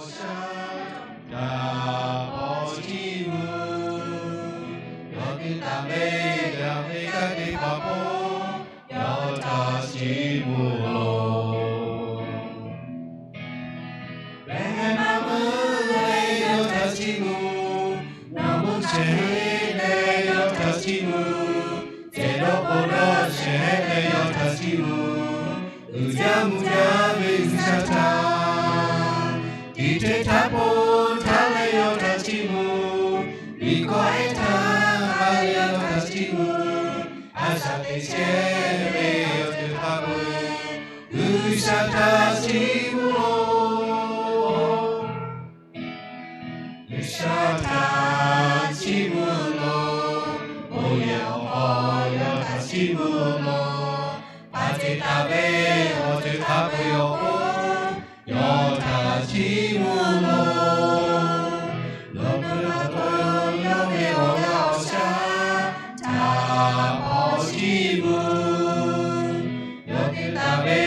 shaˉ, daꞈ paw chiˇ mvuh. Yawˇ teˇ taˍ ve yaꞈ ve kanˉ teˇ hpaˍ hpawˇ, yawˇ htaꞈ chiˇ mvuh loˬ. Behˬ maˇ meuˇ leh yawˇ htaꞈ chiˇ mvuh. Nawˬ meuˇ chehˇ heˆ leh yawˇ htaꞈ chiˇ mvuh. Cehˬ dawˇ k'o dawˇ shehˍ heˆ leh yawˇ htaꞈ chiˇ mvuh. Uiˍ jaˇ mvuh jaˇ ve G'uiˬsha htaꞈ tiꞈ hteˇ htaˇ po htaˇ leh yawˇ htaꞈ chiˇ mvuh. Liꞈ kawˆ ehˉ htaˇ k'ai leh yawˇ htaꞈ chiˇ mvuh. A shaꞈ teꞈ chehˇ ve awˬ ceuˬ hk'a peu-eˬ G'uiˬsha htaꞈ chiˇ mvuh loˬ. G'uiˬsha htaꞈ chiˇ mvuh loˬ. Bon yehˬ awˬ hk'aw yawˇ htaꞈ chiˇ mvuh loˬ. Hk'a ceˬ taˍ ve awˬ ceuˬ hk'a peu-eˬ awˬ hk'oˆ yawˇ htaꞈ chiˇ mvuh loˬ. Nawˬ hui a to yawˇ ve awˬ g'aˇ awˬ shaˉ htaꞈ hpaw chiˇ mvuh. Yawˇ teˇ taˍ ve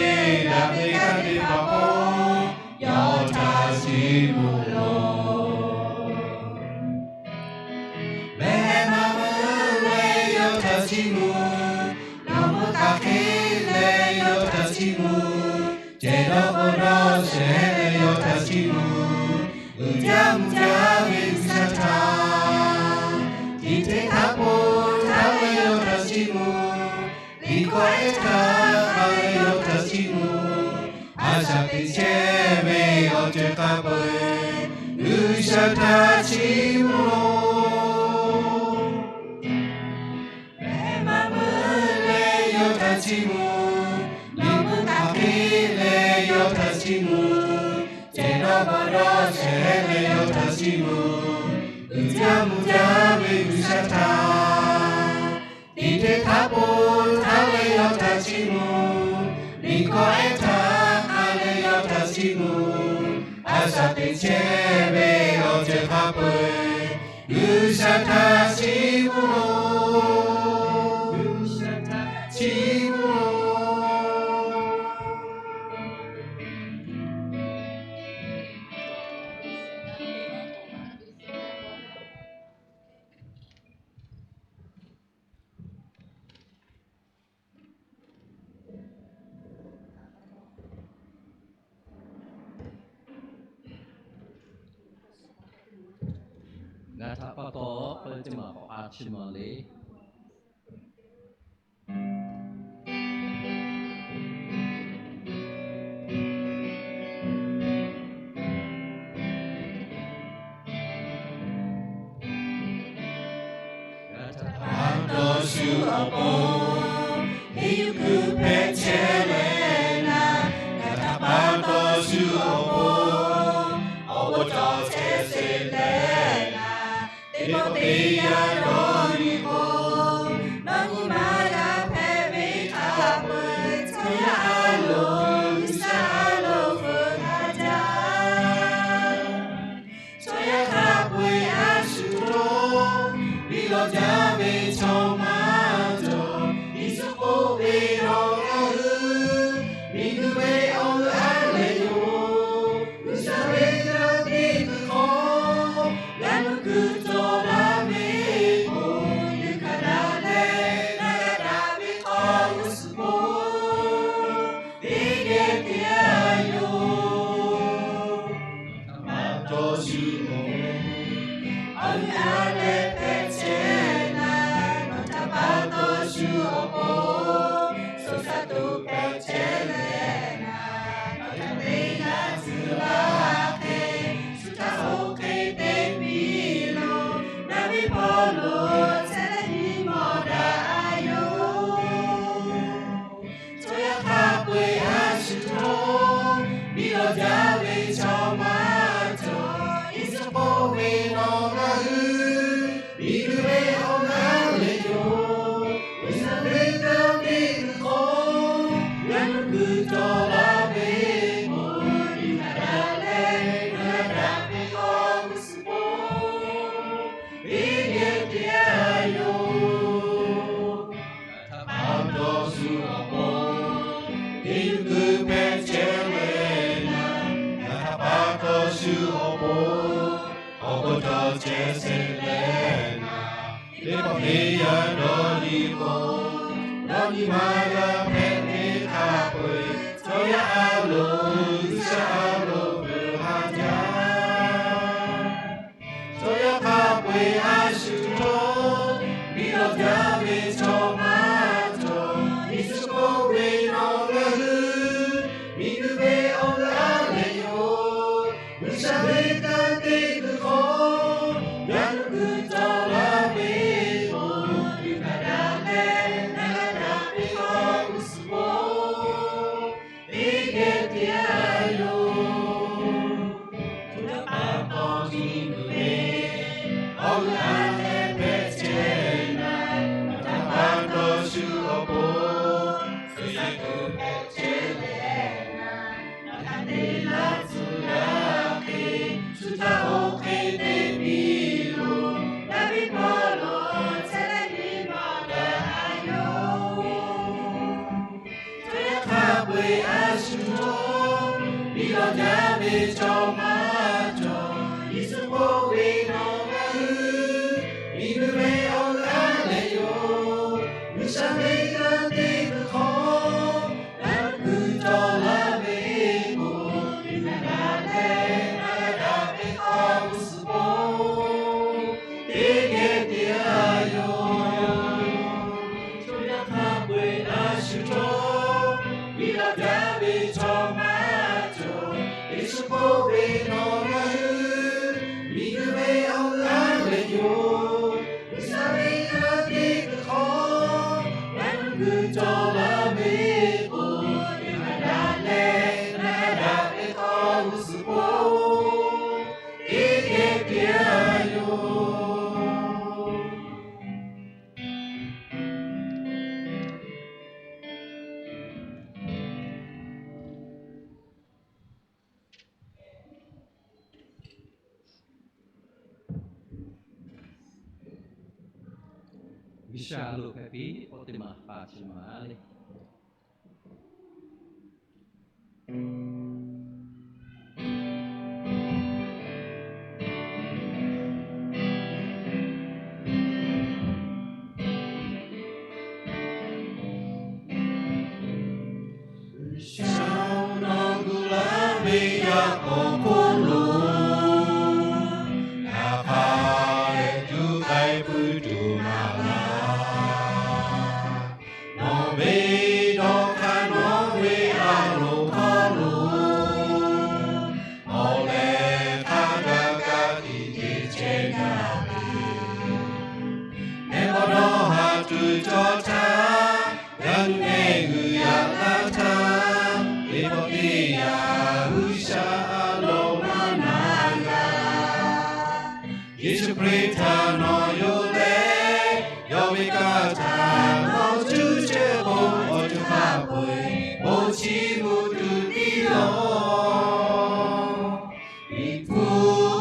yaꞈ ve kanˉ teˇ hpaˍ hpawˇ yawˇ htaꞈ chiˇ mvuh loˬ. Behˬ maˇ meuˇ leh yawˇ htaꞈ chiˇ mvuh. Nawˬ meuˇ hk'aˬ hk'e leh yawˇ htaꞈ chiˇ mvuh. Cehˬ dawˇ k'o dawˇ shehˍ leh yawˇ htaꞈ chiˇ mvuh. Uiˍ jaˇ mvuh jaˇ ve G'uiˬsha htaꞈ tiꞈ hteˇ htaˇ po htaˇ leh yawˇ htaꞈ chiˇ mvuh. Liꞈ kawˆ ehˉ htaˇ k'ai leh yawˇ htaꞈ chiˇ mvuh. A shaꞈ teꞈ chehˇ ve awˬ ceuˬ hk'a peu-eˬ G'uiˬsha htaꞈ chiˇ mvuh loˬ. Behˬ maˇ meuˇ leh yawˇ htaꞈ chiˇ mvuh. Nawˬ meuˇ hk'aˬ hk'e leh yawˇ htaꞈ chiˇ mvuh. Cehˬ dawˇ k'o dawˇ shehˍ leh yawˇ htaꞈ chiˇ mvuh. Uiˍ jaˇ mvuh jaˇ ve G'uiˬsha htaꞈ tiꞈ hteˇ htaˇ po htaˇ leh yawˇ htaꞈ chiˇ mvuh. Liꞈ kawˆ ehˉ htaˇ k'ai leh yawˇ htaꞈ chiˇ mvuh. A shaꞈ teꞈ chehˇ ve awˬ ceuˬ hk'a peu-eˬ G'uiˬsha htaꞈ chiˇ mvuh loˬ. G'uiˬsha htaꞈ chiˇ mvuh loˬ. Ngaˬ htaꞈ pa taw k'oˆ ve teˇ maˬ k'awꞈ a chi maˍ le. Ngaˬ htaꞈ pa taw shu awˬ pon, heˍ yuˬ kuiˬ hpehꞈ chehˇ leh naˍ, ngaˬ htaꞈ pa taw shu awˬ pon, awˬ bon cawˬ chehˇ sheˍ leh naˍ, teˇ pawˆ teˇ yanˇ dawˇ nyi k'o, nawˬ nyi ma g'a hpehꞈ ve hk'a peu-eˬ, chaw yaˇ a loˍ, G'uiˬsha a loˍ hpeuꞈ maˇ jaˇ. Chaw yaˇ hk'a peu-eˬ a shu htaˇ, biˇ lawˬ jaˇ ve chaw maˇ cawˬ. Yeˍsuˆ k'oˆ ve, Nawˬ ngaˬ hui miˬguiˬ ve awˬ g'euˆ aˉ lehˬ yoˬ. G'uiˬsha ve yaˇ teˇ hkui hk'aw, g'a nuˇ kuiˬ cawˬ laˇ ve k'o, yuˬ hkanˍ daꞈ leh na g'a daꞈ ve hk'aw g'uˇ suhˍ k'o, teˇ geh teˇ g'aˇ yoˬ. Htaꞈ pa taw shu awˬ pon, awˬ g'euˆ aˉ leh hpehꞈ chehˇ naˍ, nawˬ htaꞈ pa taw shu awˬ pon, suh sha tuˬ hpehꞈ chehˇ leh naˍ, nawˬ htaꞈ teˇ g'aˇ tcuh laˇ hk'e, shu htaꞈ oˇ hk'e te piˇ loˬ. Naˍ ve hpawˇ lo chehˇ leh nyi mawˬ daꞈ a yoˬ. Chaw yaˇ hk'a peu-eˬ a shu htaˇ, biˇ lawˬ jaˇ ve chaw maˇ cawˬ. Yeˍsuˆ k'oˆ ve, Nawˬ ngaˬ hui miˬ Awˬ bon cawˬ chehˇ sheˍ leh naˍ, teˇ pawˆ teˇ yanˇ dawˇ nyi k'o, nawˬ nyi ma g'a hpehꞈ ve hk'a peu-eˬ, chaw yaˇ a loˍ, G'uiˬsha a loˍ peuˬ haˍ jaˇ. Chaw yaˇ hk'a peu-eˬ a shu htawˇ, miˬ lawˬ jaˇ ve chaw maˇ cawˬ. Yeˍsuˆ k'oˆ ve, Nawˬ ngaˬ hui miˬguiˬ ve awˬ g'euˆ aˉ leh yoˬ. G'uiˬsha ve kanˇ te kuiˬ hk'aw, yaꞈ nyi kuiˬ cawˬ laˇ ve yoˬ. Yuˇdaꞈ leh ngaˬ g'a daꞈ ve hk'a g'uˇ suhˍ poˬ, teˇ geh te a yoˬ. Chaw yaˇ hk'a peu-eˬ miˬguiˬ ve awˬ g'euˆ aˉ leh hpehꞈ chehˇ naˍ, G'uiˬsha pa taw shu awˬ pon, suh yaˇ kuiˬ hpehꞈ chehˇ leh naˍ, ngaˬ hk'a te laˇ tcuh laˇ hk'e, shu htaˇ oˇ hk'e te piˇ loˬ. Daˍviˆ paw lo chehˇ leh nyi ma gaˬ a yoˬ. Chaw yaˇ hk'a peu-eˬ a shu htawˇ, miˬ lawˬ jaˇ ve chaw maˇ cawˬ. Yeˍsuˆ k'oˆ ve, Nawˬ ngaˬ hui miˬguiˬ ve awˬ g'euˆ aˉ leh yoˬ. G'uiˬsha ve kanˇ te kuiˬ hk'aw, yaꞈ nyi kuiˬ cawˬ laˇ ve k'o, Yuˇdaꞈ leh ngaˬ g'a daꞈ ve hk'a g'uˇ suhˍ poˬ, teˇ geh te a yoˬ. Chaw yaˇ hk'a peu-eˬ a shu htawˇ, miˬ lawˬ jaˇ ve chaw maˇ cawˬ. Yeˍsuˆ k'oˆ ve, Nawˬ ngaˬ hui miˬguiˬ ve awˬ g'euˆ aˉ leh yoˬ. G'uiˬsha ve kanˇ te kuiˬ hk'aw, yaꞈ nyi kuiˬ cawˬ laˇ ve k'o, Yuˇdaꞈ leh ngaˬ g'a daꞈ ve hk'a g'uˇ suhˍ poˬ, teˇ geh te a yoˬ. G'uiˬsha lo hpehꞈ piˇ, awˬ teˇ maˬ paˍ chi maˍ le. G'uiˬsha nawˬ gu laˇ ve yaꞈ k'aw hk'oˆ lo, yaꞈ hk'aˇ leh tuˬ k'ai puiˉ tuˬ maˍ laˇ. Nawˬ ve dawˇ hk'aˇ nawˬ ve a loˍ hk'aw lo, awˬ lehˬ hk'a gaˬ kaꞈ tiꞈ te chehˇ gaˇ ve, mehˆ bawˆ dawˇ haˍ tuˬ cawˬ htaˇ, g'a nuˇ mehˆ g'uiˬ yaꞈ laˇ htaˇ, teˇ pawˆ teˇ yanˇ G'uiˬsha a loˍ maˇ na g'a. Yeˍsuˆ Hkriꞈ htaꞈ nawˬ yonˍ leh, yawˇ ve kanˇ htaꞈ nawˬ cuˇ chehˇ k'o, awˬ ceuˬ hk'a peu-eˬ bon chiˇ mvuh tuˬ tiˉ lawˬ. Liꞈ hpu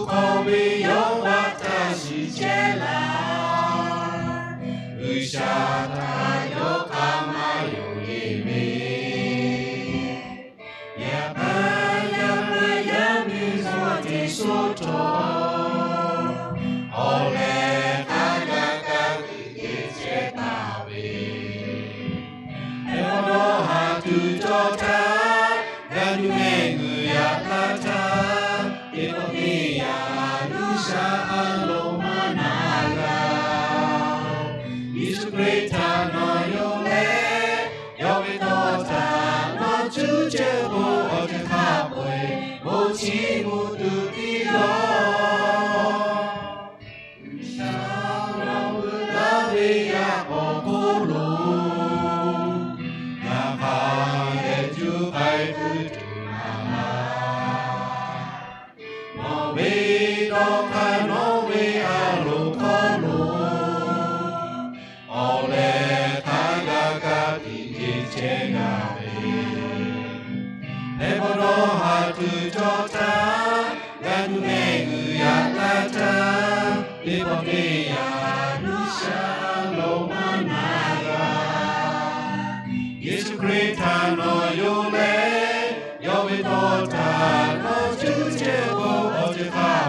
hk'aw ve yawˇ baˆ htaˇ shiˍ chehˇ laˇ, G'uiˬsha htaꞈ yawˇ hk'aˇ maˇ yonˍ le ve, yaꞈ hk'aˇ yaˇ hk'aˇ yaˇ miˇ zuhˆ teˇ suhˍ htawˇ, awˬ lehˬ hk'a gaˬ kaꞈ tiꞈ te chehˇ taˍ ve, mehˆ bawˆ dawˇ haˍ tuˬ cawˬ htaˇ, g'a nuˇ mehˆ g'uiˬ yaꞈ laˇ htaˇ, teˇ pawˆ teˇ yanˇ G'uiˬsha a loˍ maˇ na g'a. Yeˍsuˆ Hkriꞈ htaꞈ nawˬ yonˍ leh, yawˇ ve tawˇ htaꞈ nawˬ cuˇ chehˇ k'o, awˬ ceuˬ hk'a peu-eˬ bon chiˇ mvuh tuˬ tiˉ lawˬ. G'uiˬsha nawˬ gu laˇ ve yaꞈ k'aw hk'oˆ lo, yaꞈ hk'aˇ leh tuˬ k'ai puiˉ tuˬ maˍ laˇ. Nawˬ ve dawˇ hk'aˇ nawˬ ve a loˍ hk'aw lo, awˬ lehˬ hk'a gaˬ kaꞈ tiꞈ te chehˇ gaˇ ve, mehˆ bawˆ dawˇ haˍ tuˬ cawˬ htaˇ, g'a nuˇ mehˆ g'uiˬ yaꞈ laˇ htaˇ, teˇ pawˆ teˇ yanˇ G'uiˬsha loˍ maˇ na g'a. Yeˍsuˆ Hkriꞈ htaꞈ nawˬ yonˍ leh, yawˇ ve tawˇ htaꞈ nawˬ cuˇ chehˇ k'o, awˬ ceuˬ hk'a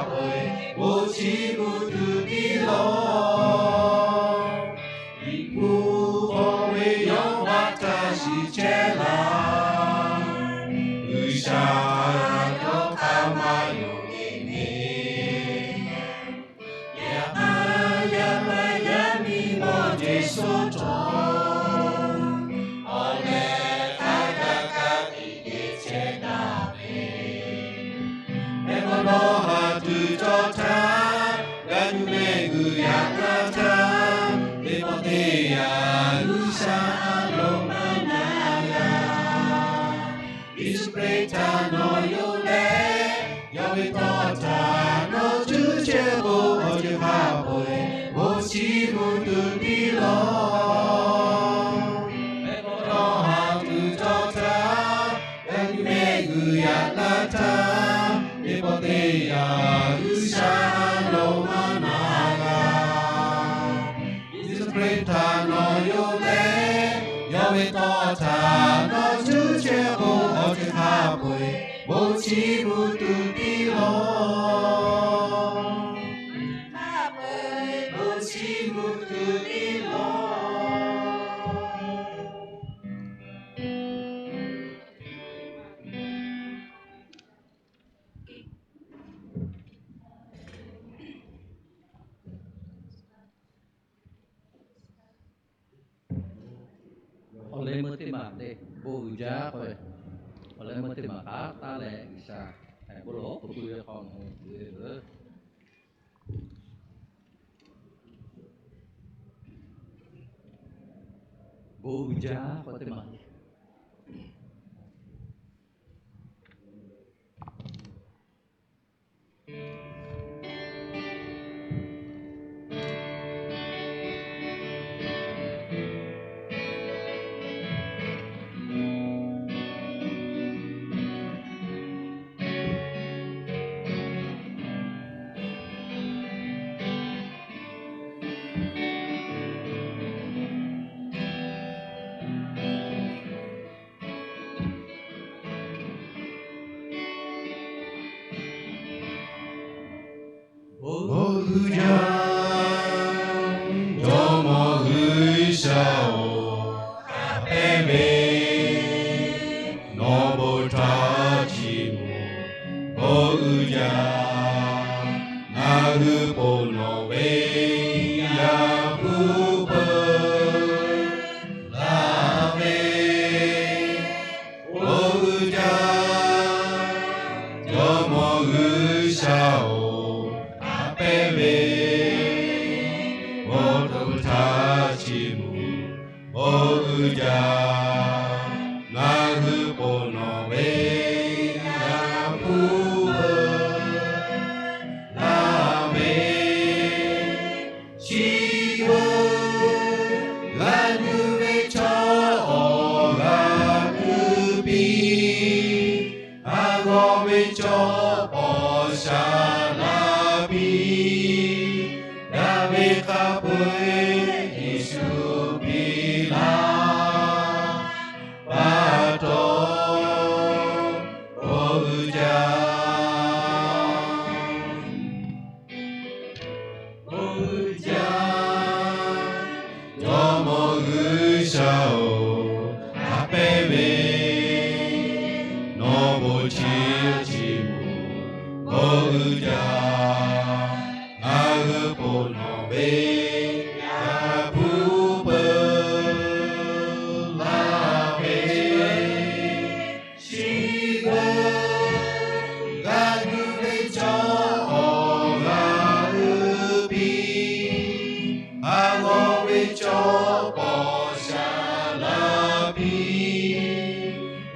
Chi mvuh tuˬ piˇ lawˬ. Hk'a peu-eˬ bon chi mvuh tuˬ piˇ lawˬ. Awˬ leh meuˇ teˇ maˬ le, bon uiˍ jaˇ k'o, awˬ leh meuˇ teˇ maˬ k'aˉ taˉ leh G'uiˬsha bon lawˬ k'oˆ ve hk'aw nawˬ hui uiˍ ve, bon uiˍ jaˇ k'o teˇ maˬ le. Bon uiˍ jaˇ, Jawˇmawˇ G'uiˬsha-oˬ, haꞈ pehnˇ ve nawˬ bon htaꞈ chiˇ mvuh. Bon uiˍ jaˇ, ngaˬ hui ponˬ nawˬ ve Yaˇ hpu peuˬ laˇ ve. Bon uiˍ jaˇ, Jawˇmawˇ G'uiˬsha-oˬ, haꞈ pehnˇ ve bon htaꞈ chiˇ mvuh. Bon uiˍ jaˇ, ngaˬ hui ponˬ nawˬ ve Yaˇ hpu peuˬ laˇ ve. Chi beuꞈ g'a nuˇ ve chaw awˬ g'aˇ uiˍ piˇ, a g'awˇ ve chaw paw sha laˇ piˇ. Daꞈ ve hk'a peu-eˬ Yeˍsuˆ piˇ laˇ pa taw, bon uiˍ jaˇ. Bon uiˍ jaˇ, Jawˇmawˇ G'uiˬsha-oˬ, haꞈ pehnˇ ve nawˬ bon chi chiˇ mvuh. Bon uiˍ jaˇ, ngaˬ hui ponˬ nawˬ ve Yaˇ hpu peuˬ laˇ ve. Chi beuꞈ g'a nuˇ ve chaw awˬ g'aˇ uiˍ piˇ, a g'awˇ ve chaw paw sha laˇ piˇ.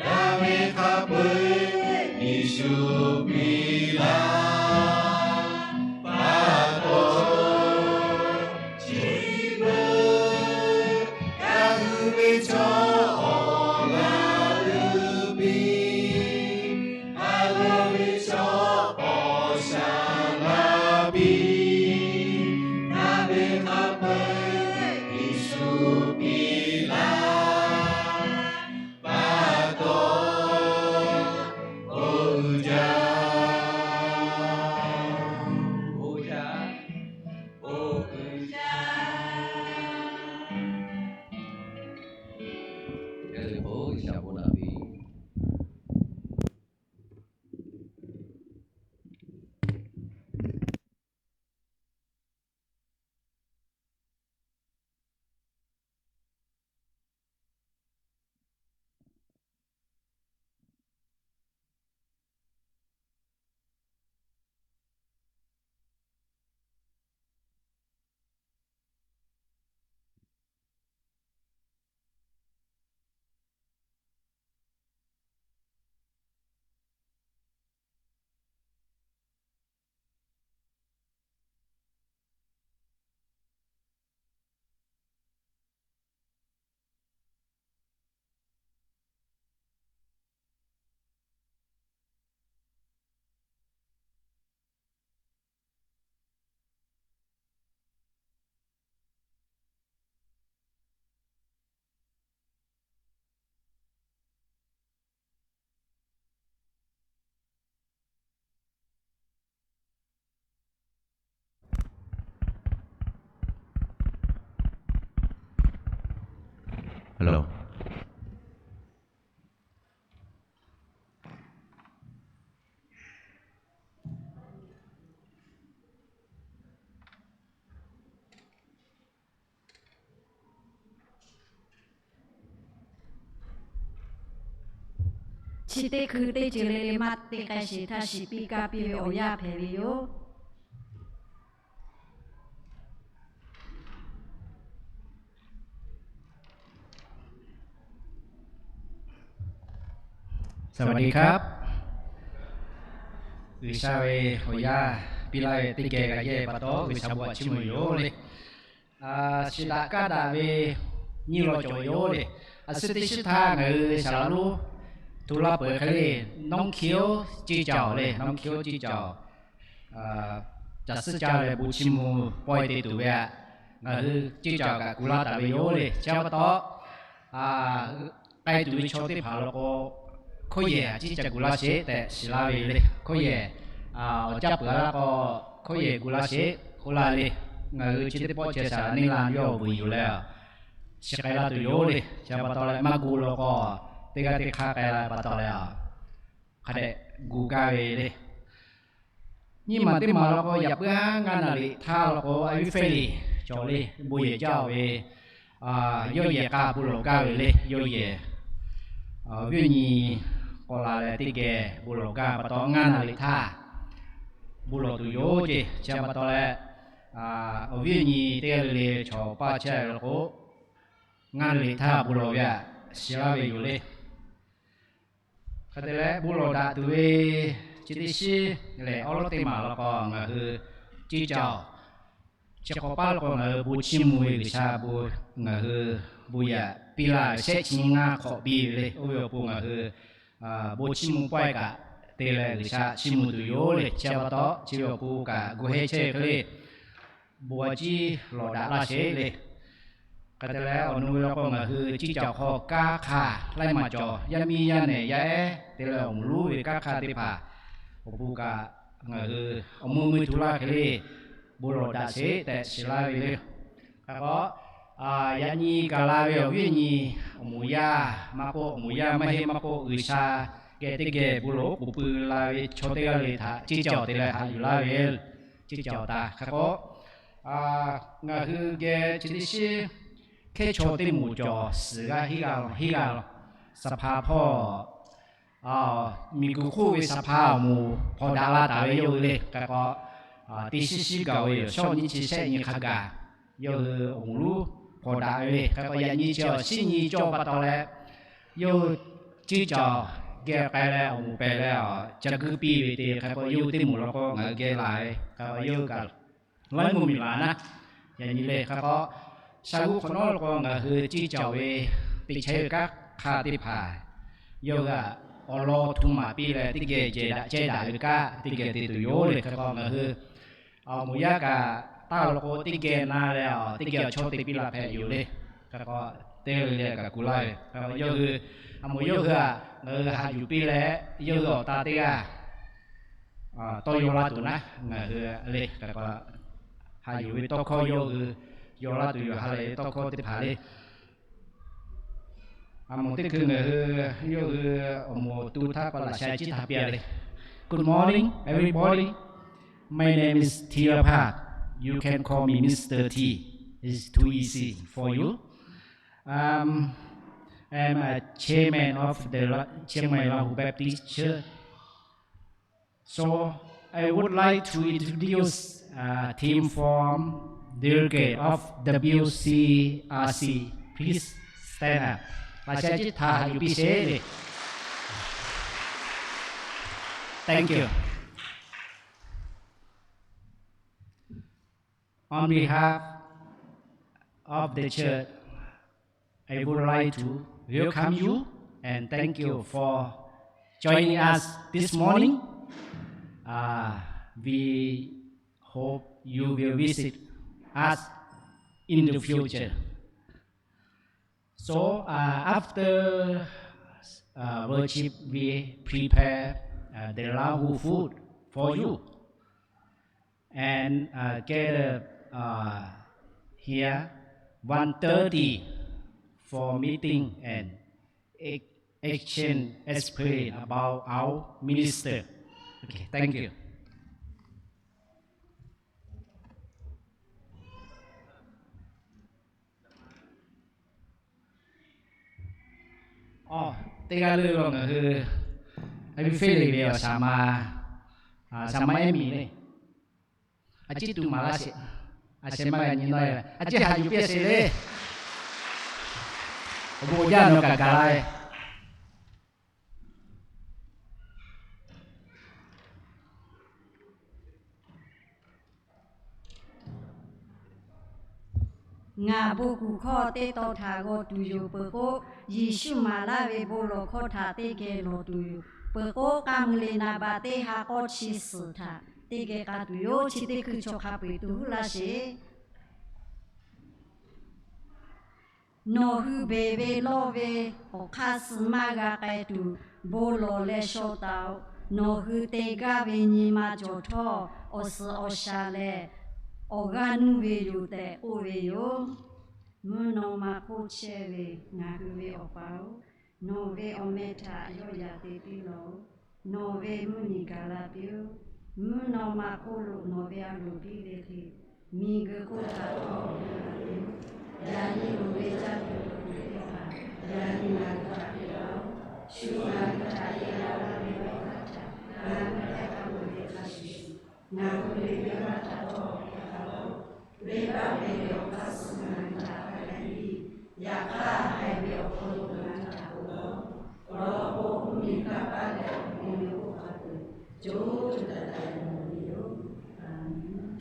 Daꞈ ve hk'a peu-eˬ Yeˍsuˆ piˇ laˇ pa taw, chi beuꞈ g'a nuˇ ve chaw awˬ g'aˇ uiˍ piˇ, a g'awˇ ve chaw paw sha laˇ piˇ. Daꞈ ve hk'a peu-eˬ Yeˍsuˆ piˇ laˇ pa taw, bon uiˍ jaˇ. Bon uiˍ jaˇ. Bon uiˍ jaˇ. Yaˇ leh k'o G'uiˬsha bon laꞈ piˇ. Hello. Chi teˇ hkui teˇ ceuˬ le le maˇ te k'ai sheˍ htaˇ, shiˍ piˇ kaˇ piˇ ve awˬ yanˇ hpehꞈ ve yoˬ. สวัสดีครับ G'uiˬsha ve awˬ yanˇ piˇ laˇ ve teˇ geh g'a yehˇ pa taw, G'uiˬsha bon htaꞈ chiˇ mvuh yoˬ le. Shiˍ daꞈ kaˇ daꞈ ve nyiˇ law cawˬ yoˬ le. A shu teˇ shiˉ htaˇ ngaˬ hui shaˍ laꞈ lonˉ tu laˇ peuˬ hk'e le, น้องเขียว ceˇ cawˬ le, น้องเขียว ceˇ cawˬ. Caˬ suhˉ caˇ leh bon chiˇ mvuh pawehˇ te tuˬ ve aꞈ, ngaˬ hui ceˇ cawˬ kaꞈ gu laˇ taˍ ve yoˬ le. Chi pa taw, k'ai tuˬ ve chaw teˇ hpaˍ law k'o, hkawˇ yehˬ a ciˉ ca gu laˇ sheˍ tehꞈ shiˍ laˇ ve le. Hkawˇ yehˬ awˬ caˇ peuˬ a laˇ k'o, hkawˇ yehˬ gu laˇ sheˍ k'oˆ laˇ le. Ngaˬ hui chi teˇ pawˆ chi shaˍ laꞈ neˇ la yawˇ awˬ vuiˬ yuˬ leh, shiˍ k'ai laˇ tuˬ yoˬ le. Chi pa taw leh maˇ gu law k'o, teˇ g'aˇ teˇ hk'aˇ k'ai la pa taw leh, hk'a dehꞈ gu gaˇ ve le. Nyiˇ maˬ teˇ maˬ law k'o, yaꞈ puiˉ haˉ ngaˇ naˍ riˍ htaˇ law k'o, a viˉ fehˇ liˍ cawˬ le, bon yehˬ jaˇ ve, yawˇ yehˬ k'a bon lawˬ gaˇ ve le. Yawˇ yehˬ awˬ viˉ awˬ nyi k'awꞈ la leh teˇ geh bon lawˬ gaˇ pa taw, ngaˇ naˍ riˍ htaˇ bon lawˬ tuˬ yoˬ ceˇ. Chi pa taw leh, awˬ viˉ awˬ nyi teˇ g'aˇ le le chaw paˇ chehˇ ve law k'o, ngaˇ naˍ riˍ htaˇ bon lawˬ ve aꞈ shiˍ laˇ ve yoˬ le. Hk'e te leh, bon lawˬ daꞈ tuˬ ve chi teˇ shiˉ lehˬ, awˉ lawˉ teˇ maˬ law k'o ngaˬ hui ceˇ cawˬ. Chi hk'awꞈ paˇ law k'o ngaˬ hui bon chiˇ mvuh ve G'uiˬsha bon, ngaˬ hui bon yaꞈ piˇ laˇ ve shehˆ chi nyi ngaˇ hk'awꞈ piˇ ve le. Oˇ ve awˬ pon ngaˬ hui bon chiˇ mvuh pawehˇ kaꞈ te leh G'uiˬsha chiˇ mvuh tuˬ yoˬ le. Chi pa taw, chi ve awˬ pon kaꞈ gu heh chehˇ ve hk'e le, bon a ciˉ lawˬ daꞈ laˇ sheˍ le. Hk'e te leh, awˬ nu ve law k'o ngaˬ hui ceˇ cawˬ hk'aw kanˉ hk'aˇ laiˉ maˬ cawˬ, yaˇ miˇ yaˇ nehˬ yaˇ ehˉ te leh awˬ moˍ lonˉ ve kanˉ hk'aˇ teˇ hpaˍ awˬ pon kaꞈ ngaˬ hui awˬ meuˇ meuˇ tu laˇ hk'e le, bon lawˬ daꞈ sheˍ tehꞈ shiˍ laˇ ve le. Hk'e k'o, yaꞈ nyi gaˬ la ve awˬ viˉ awˬ nyi, awˬ moˍ yaˇ maˇ k'oˆ, awˬ moˍ yaˇ maˇ heˆ maˇ k'oˆ, G'uiˬsha geh teˇ geh bon lawˬ oˉ k'oˍ pui la ve chaw teˇ g'aˇ le htaꞈ ceˇ cawˬ te leh haꞈ yuˬ laˇ ve ceˇ cawˬ taˍ. Hk'e k'o, ngaˬ hui geh chi teˇ shiˉ hkehˉ chaw teˇ moˍ cawˬ, suhˍ g'aˇ hiˉ g'aˇ law, hiˉ g'aˇ law, สภาพ่อ miˬguiˬ hk'oˆ ve สภา awˬ moˍ hpawnˬ daꞈ la taˍ ve yawˇ hui le. Hk'e k'o, teˇ shiˉ shiˉ gaˬ ve yoˬ, shawˇ nyiˇ chi shehˆ nyi hk'a gaˬ yawˇ hui awˬ moˍ lonˉ hpawnˬ daꞈ ve le. Hk'e k'o, yaꞈ nyi chi awˬ shinˉ nyi cawˬ pa taw leh, yawˇ hui ceˇ cawˬ geh k'ai leh awˬ moˍ pehˬ leh ca guiˇ piˇ ve te. Hk'e k'o, yawˇ hui teˇ moˍ law k'o ngaˬ hui geh la ve, hk'e k'o yawˇ hui kaꞈ laiˉ mvuhˇ miˬ la naˉ. Yaꞈ nyi le hk'e k'o, sha g'uˇ hk'awꞈ nawˉ law k'o ngaˬ hui ceˇ cawˬ ve teˇ chehˇ ve kanˉ hk'aˇ teˇ hpaˍ yawˇ hui aꞈ awˬ lawn htu maˍ piˇ leh teˇ geh jehˬ daꞈ chehˇ daꞈ ve kanˉ teˇ geh te tuˬ yoˬ le. Hk'e k'o, ngaˬ hui awˬ moˍ yaˇ kaꞈ taˇ law k'o teˇ geh na leh, teˇ geh awˬ chawˇ te piˇ la hpehꞈ yoˬ le. Hk'e k'o, teˇ g'aˇ le le kaꞈ gu laˇ ve. Hk'e k'o, yawˇ hui, awˬ moˍ yawˇ hui aꞈ ngaˬ hui haꞈ yuˬ piˇ leh, yawˇ hui awˬ ta teˇ g'aˇ tawˇ yaw laˇ tuˬ naˉ, ngaˬ hui le. Hk'e k'o, haꞈ yuˬ ve tawˇ hkawˇ yawˇ hui yaw laˇ tuˬ yoˬ. Ha lehˬ ve tawˇ hkawˇ teˇ hpaˍ le. A moˍ teˇ hkui ngaˬ hui yawˇ hui awˬ moˍ tu htaˇ k'o laꞈ sha ciˉ htaꞈ piˇ a le. Good morning, everybody. My name is T. Park. You can call me Mister T. It's too easy for you. Um, I'm a chairman of the La-, Chiang Mai Lahu Baptist Church. So I would like to introduce a team from delegate of W C R C. Please stand up. Laꞈ sha ciˉ htaꞈ yuˬ piˇ sheˍ le. Thank you. On behalf of the church, I would like to welcome you and thank you for joining us this morning. Uh, we hope you will visit us in the future. So, uh, after, uh, worship, we prepare, uh, the Lahu food for you. And, uh, gather, uh, here one thirty for meeting and ex-, exchange explain about our minister. Okay, thank you. Awˬ, teˇ g'aˇ leuˆ lo ngaˬ hui a viˉ Feˇliˍ ve awˬ shaˍ ma, shaˍ ma ehˉ miˬ le, a ciˉ tuˬ maˍ laˇ sheˍ. A sheh maˇ g'a nyi nawˇ e, a ciˉ haꞈ yuˬ piˇ sheˍ le. Awˬ bon jaˇ nawˬ kaꞈ gaˬ la ve. Ngaˬ bon kuˬ hkawˇ teˇ tawn htaꞈ g'aw tuˬ yoˬ peuˬ k'o, Yeˍsuˆ maˍ laˇ ve bon lawˬ hkawˇ htaꞈ teˇ geh lawˬ tuˬ yoˬ peuˬ k'o, k'aˇ mui le na ba teˇ ha k'awˇ chi suhˍ htaꞈ teˇ geh k'a tuˬ yoˬ. Chi teˇ hkui chaw hk'a peu-eˬ tuˬ huˉ laˇ sheˍ. Nawˬ hui beˬ ve lawˇ ve awˬ hk'aˇ suh maˇ g'a k'ai tuˬ, bon lawˬ leh shaw taˍ-oꞈ. Nawˬ hui te gaˇ ve nyi ma cawˬ htawˇ, awˬ suhˍ awˬ shaˍ lehˬ, awˬ g'aˇ nuˇ ve yoˬ tehꞈ k'oˆ ve yoˬ. Mvuhˇ naw ma hk'oˆ chehˇ ve ngaˬ hui ve Awˬ pa-oˬ, nawˬ ve awˬ meh htaꞈ yawˇ yaꞈ te piˇ lawˬ-oꞈ. Nawˬ ve mvuhˇ miˬ gaˬ la piˇ-oˆ. Mvuhˇ naw ma hk'oˆ lo nawˬ ve a loˍ biˇ ve hk'e, miˬguiˬ hk'oˆ htaꞈ htawˇ awˬ g'euˆ la piˇ-oˆ. Yaꞈ nyi loˍ ve caˇ tuˬ loˍ tuˬ teˇ hpaˍ yaꞈ nyi ngaˬ hui htaꞈ piˇ laˇ-oˆ. Shu ngaˬ hui htaꞈ yeˬ la ve awˬ hk'aˇ htaꞈ ngaˬ hui htaꞈ hk'a peu-eˬ hk'a shuˍ shuˍ, ngaˬ hui ve venˇ baˆ htaꞈ htawˇ hk'a laˇ-oˆ. Venˇ baˆ ve awˬ hk'aˇ suh ngaˬ hui htaꞈ hk'a gaˬ piˇ. Yaꞈ hk'aˇ, haiˬ ve awˬ hk'aw lo ngaˬ hui htaꞈ k'oˆ laˇ-oˆ. Awˬ lawn k'o, mvuhˇ miˬ kanˇ paˆ leh awˬ bon ve k'oˆ hk'a peu-eˬ co co taiˍ taiˍ mawˬ ve yoˬ. Aˬ menˍ.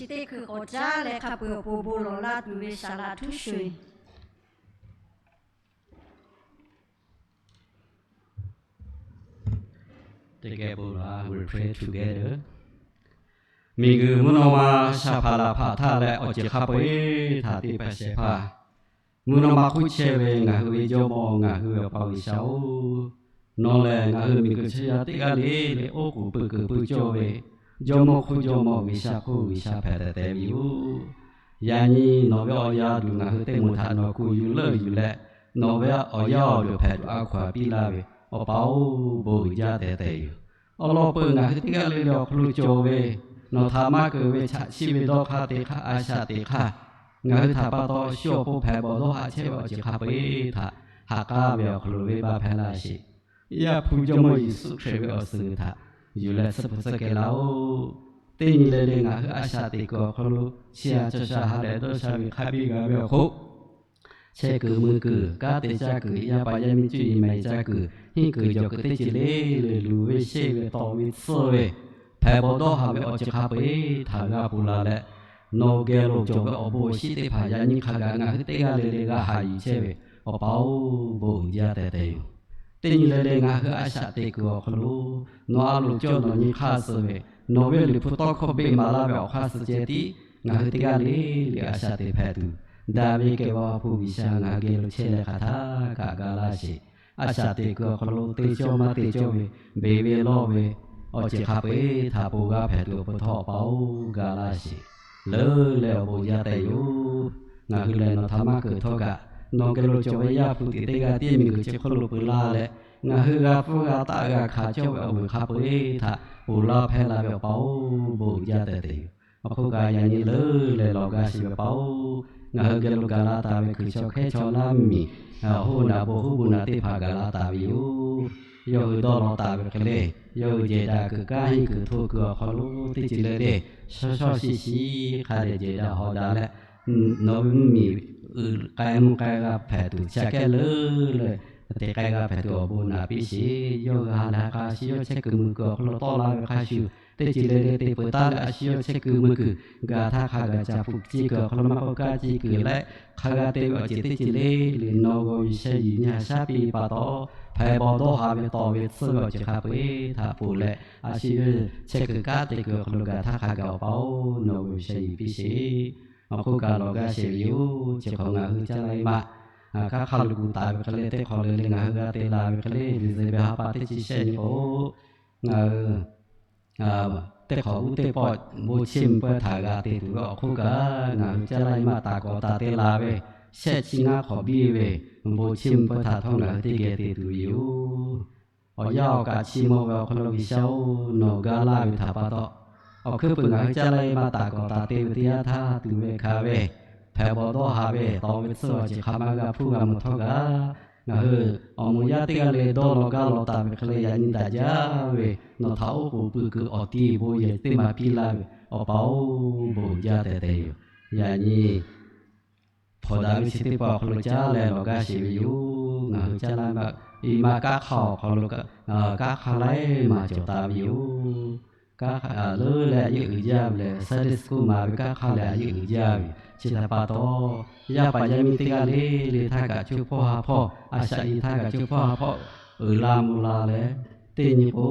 Teˇ hkui k'awꞈ caˉ leh hk'a peu-eˬ awˬ pon bon lawˬ laˇ tuˬ ve saˍ laꞈ htuˉ sho-eˬ. Together, we pray together. Miˬguiˬ mvuhˇ naw ma shaˍ hpaˍ laˬ hpaˍ htaˇ leh awˬ ceuˬ hk'a peu-eˬ htaꞈ te hpaˍ shehˍ hpaˇ, mvuhˇ naw ma hk'oˆ chehˇ ve ngaˬ hui ve Jawˇmawˇ, ngaˬ hui ve Awˬ pa G'uiˬsha-oˬ, nawˬ lehˬ ngaˬ hui miˬguiˬ chi yaˇ teˇ g'aˇ le le oˉ k'oˍ pui kuiˬ pui cawˇ ve Jawˇmawˇ hk'oˆ Jawˇmawˇ, G'uiˬsha hk'oˆ G'uiˬsha hpehꞈ tehꞈ tehꞈ ve yoˬ. Yaꞈ nyi nawˬ ve awˬ yaˇ tuˬ ngaˬ hui teˇ moˍ htaꞈ nawˬ kuˬ yuˬ leuˆ yuˬ leh, nawˬ ve awˬ yaˇ awˬ duˬ hpehꞈ tuˬ a hkaw-anˬ piˇ laˇ ve Awˬ pa-oˬ, bon uiˍ jaˇ tehˬ tehˬ yoˬ. Awˬ lawn peuˬ ngaˬ hui teˇ g'aˇ le le awˬ hk'aw lo cawˬ ve, nawˬ htaꞈ maˇ keunˍ ve chaꞈ chiˇ ve dawˇ hk'aˇ teˇ hk'aˇ, a shaꞈ teꞈ hk'aˇ, ngaˬ hui htaꞈ pa taw shu awˬ pon hpehꞈ bawˬ dawˇ haꞈ chehˇ ve awˬ ceuˬ hk'a peu-eˬ htaꞈ ha k'aˉ ve awˬ hk'aw lo venˇbaˆ hpehˇ laˇ sheˍ. Yaˇ hpu Jawˇmawˇ Yeˍsuˆ Hkriꞈ ve awˬ suhˍ htaꞈ yuˬ leh tsuhˇ hpu tsuhˇ kehˬ laˇ-oˆ. Teˇ nyi le le ngaˬ hui a shaꞈ teꞈ kuiˬ awˬ hk'aw lo chi a chaw sha ha lehˬ dawˇ sha ve hk'a biˇ g'a ve awˬ hk'oˆ, chehˇ kuiˬ mui kuiˬ, kanˉ te caˇ kuiˬ, yaˇ paˍ yaˇ miˇ cuˇ yiˍ mehˍ caˇ kuiˬ, henˇ kuiˬ jawˬ kuiˬ teˇ ceuˬ le le luˬ ve sheˆ ve tawˍ ve tsuhˇ ve hpehꞈ bawˬ dawˇ haꞈ ve awˬ ceuˬ hk'a peu-eˬ htaꞈ g'a ponˬ la leh, nawˬ geh lo cawˬ ve awˬ bon awˬ shinˉ teˇ hpaˍ yaꞈ nyi hk'a gaˬ ngaˬ hui teˇ g'aˇ le le g'a haꞈ yuˬ chehˇ ve Awˬ pa-oˬ, bon uiˍ jaˇ tehˬ tehˬ yoˬ. Teˇ nyi le le ngaˬ hui a shaꞈ teꞈ kuiˬ awˬ hk'aw lo nawˬ a loˍ cawˇ nawˬ nyi hk'aˇ suh ve, nawˬ ve Liꞈ hpu tawˇ hkawˇ beˆ maˍ laˇ ve awˬ hk'aˇ suh ceh tiˉ ngaˬ hui teˇ g'aˇ le le a shaꞈ teꞈ hpehꞈ tuˬ, daꞈ ve kehˬ ve Awˬ ha hpu G'uiˬsha ngaˬ hui geh lo chehˇ leh hk'aˬ htaˇ kaꞈ ga laˇ sheˍ. A shaꞈ teꞈ kuiˬ awˬ hk'aw lo te cawˇ maˇ te cawˇ ve beˬ ve lawˇ ve awˬ ceuˬ hk'a peu-eˬ htaꞈ ponˬ g'a hpehꞈ tuˬ awˬ pon htawˇ Awˬ pa-oˬ, ga laˇ sheˍ. Leuˉ leh awˬ bon jaˇ tehˬ yoˬ. Ngaˬ hui lehˬ nawˬ htaꞈ maˇ keunˍ htawˇ kaꞈ, nawˬ geh lo cawˬ ve Yaˇ hpu tiꞈ teˇ g'aˇ tiˉ miˬguiˬ chi hk'oˆ lo peu laˇ leh, ngaˬ hui g'a pfuhˇ g'a taˆ g'a hkanˍ cawˇ ve awˬ vuiˬ hk'a peu-eˬ htaꞈ ponˬ laˇ hpehˇ la ve Awˬ pa-oˬ, bon uiˍ jaˇ tehˬ tehˬ yoˬ. Awˬ hk'oˆ kaꞈ yaꞈ nyi leuˉ leh lawˬ gaˇ sheˍ ve Awˬ pa-oˬ, ngaˬ hui geh lo gaˬ la taˍ ve kuiˬ chaw hkehˉ chaw laˇ miˬ, awˬ hoˉ naꞈ bon hoˉ bon naꞈ teˇ hpaˍ gaˬ la taˍ ve yoˬ. Yawˇ hui dawˇ law taˍ ve hk'e le, yawˇ hui jehˬ daꞈ kuiˬ kanˉ henˇ kuiˬ hto kuiˬ awˬ hk'aw lo teˇ ceuˬ le le shaw shaw shi shi hk'a dehꞈ jehˬ daꞈ hawˍ daꞈ leh, nawˬ ve mvuhˇmiˬ uiˍ k'ai mvuh k'ai g'a hpehꞈ tuˬ, chi aꞈ kehˉ leuˉ leh te k'ai g'a hpehꞈ tuˬ awˬ bon naꞈ piˇ sheˍ. Yawˇ hui ha lehˬ ha k'a a shu yawˇ chehˇ kuiˬ mui kuiˬ awˬ hk'aw lo tawˆ la ve hk'a shuˍ, teˇ ceuˬ le le te peuˬ taˉ leh a shu yawˇ chehˇ kuiˬ mui kuiˬ gaˬ htaˇ hk'a gaˬ ca hpu ciˇ kuiˬ awˬ hk'aw lo maˇ k'oˆ kaˇ ciˇ kuiˬ leh, hk'a g'a te ve awˬ ceuˬ teˇ ceuˬ le le nawˬ g'awˬ G'uiˬsha yuˬ nyi haꞈ shaˉ piˇ pa taw, hpehꞈ bawˬ dawˇ haꞈ ve tawˍ ve tsuhˇ ve awˬ ceuˬ hk'a peu-eˬ htaꞈ ponˬ leh, a shu yawˇ chehˇ kuiˬ kanˉ te kuiˬ awˬ hk'aw lo gaˬ htaˇ hk'a gaˬ Awˬ pa-oˬ, nawˬ g'awˬ G'uiˬsha yuˬ piˇ sheˍ. Awˬ hk'oˆ kaꞈ lawˬ gaˇ sheˍ ve yoˬ. Chi hk'awꞈ ngaˬ hui caˇ la e maˇ kanˉ hk'a lo gu taˍ ve hk'e le, teˇ hk'awꞈ le le ngaˬ hui g'a te la ve hk'e le, December ha pa teˇ chi shehˆ nyi k'o, ngaˬ hui teˇ hk'awꞈ uˉ teˇ pawˆ bon chiˇ mvuh peuˇ htaꞈ g'a te tuˬ ve awˬ hk'oˆ kaꞈ, ngaˬ hui caˇ la e maˇ taˍ k'awꞈ taˍ te la ve, shehˆ chi ngaˇ hk'awꞈ biˇ ve bon chiˇ mvuh peuˇ htaꞈ htawˇ ngaˬ hui teˇ geh te tuˬ ve yoˬ. Awˬ yanˇ awˬ kaꞈ chi mawˬ ve awˬ hk'aw lo G'uiˬsha-oˬ, nawˬ ga laˇ ve htaꞈ pa taw, awˬ hkuiˉ puiˍ ngaˬ hui caˇ la e maˇ taˍ k'awꞈ taˍ te ve teˇ yanˇ htaˇ tuˬ ve hkanˍ ve, hpehꞈ bawˬ dawˇ haꞈ ve tawˍ ve tsuhˇ awˬ ceuˬ hk'a ma g'a hpuˇ g'a mawˬ htawˇ kaꞈ, ngaˬ hui awˬ moˍ yaˇ teˇ g'aˇ le dawˇ law gaˇ law taˍ ve hk'e le, yaꞈ nyi daꞈ jaˇ ve nawˬ htaꞈ oˉ k'oˍ pui kuiˬ awˬ ti bon yehˬ teˇ ma piˇ laˇ ve Awˬ pa-oˬ, bon uiˍ jaˇ tehˬ tehˬ yoˬ. Yaꞈ nyi hpawnˬ daꞈ ve chi teˇ pawˆ awˬ hk'aw lo caˇ leh lawˬ gaˇ sheˍ ve yoˬ. Ngaˬ hui caˇ la e maˇ kanˉ hk'aˇ awˬ hk'aw lo kanˉ hk'aˇ laiˉ maˬ cawˬ taˍ ve yoˬ. Kanˉ hk'aˇ leuˉ leh a yeˇ uiˍ jaˇ ve lehˬ, Sunday school maˍ ve kanˉ hk'aˇ lehˬ a yeˇ uiˍ jaˇ ve yoˬ. Chi htaꞈ pa taw, yaˇ paˍ yaˇ miˇ teˇ g'aˇ le le htaˇ kaꞈ co hpawˇ ha hpawˇ, a shaꞈ e htaˇ kaꞈ co hpawˇ ha hpawˇ uiˍ la mvuh la leh, teˇ nyi k'o,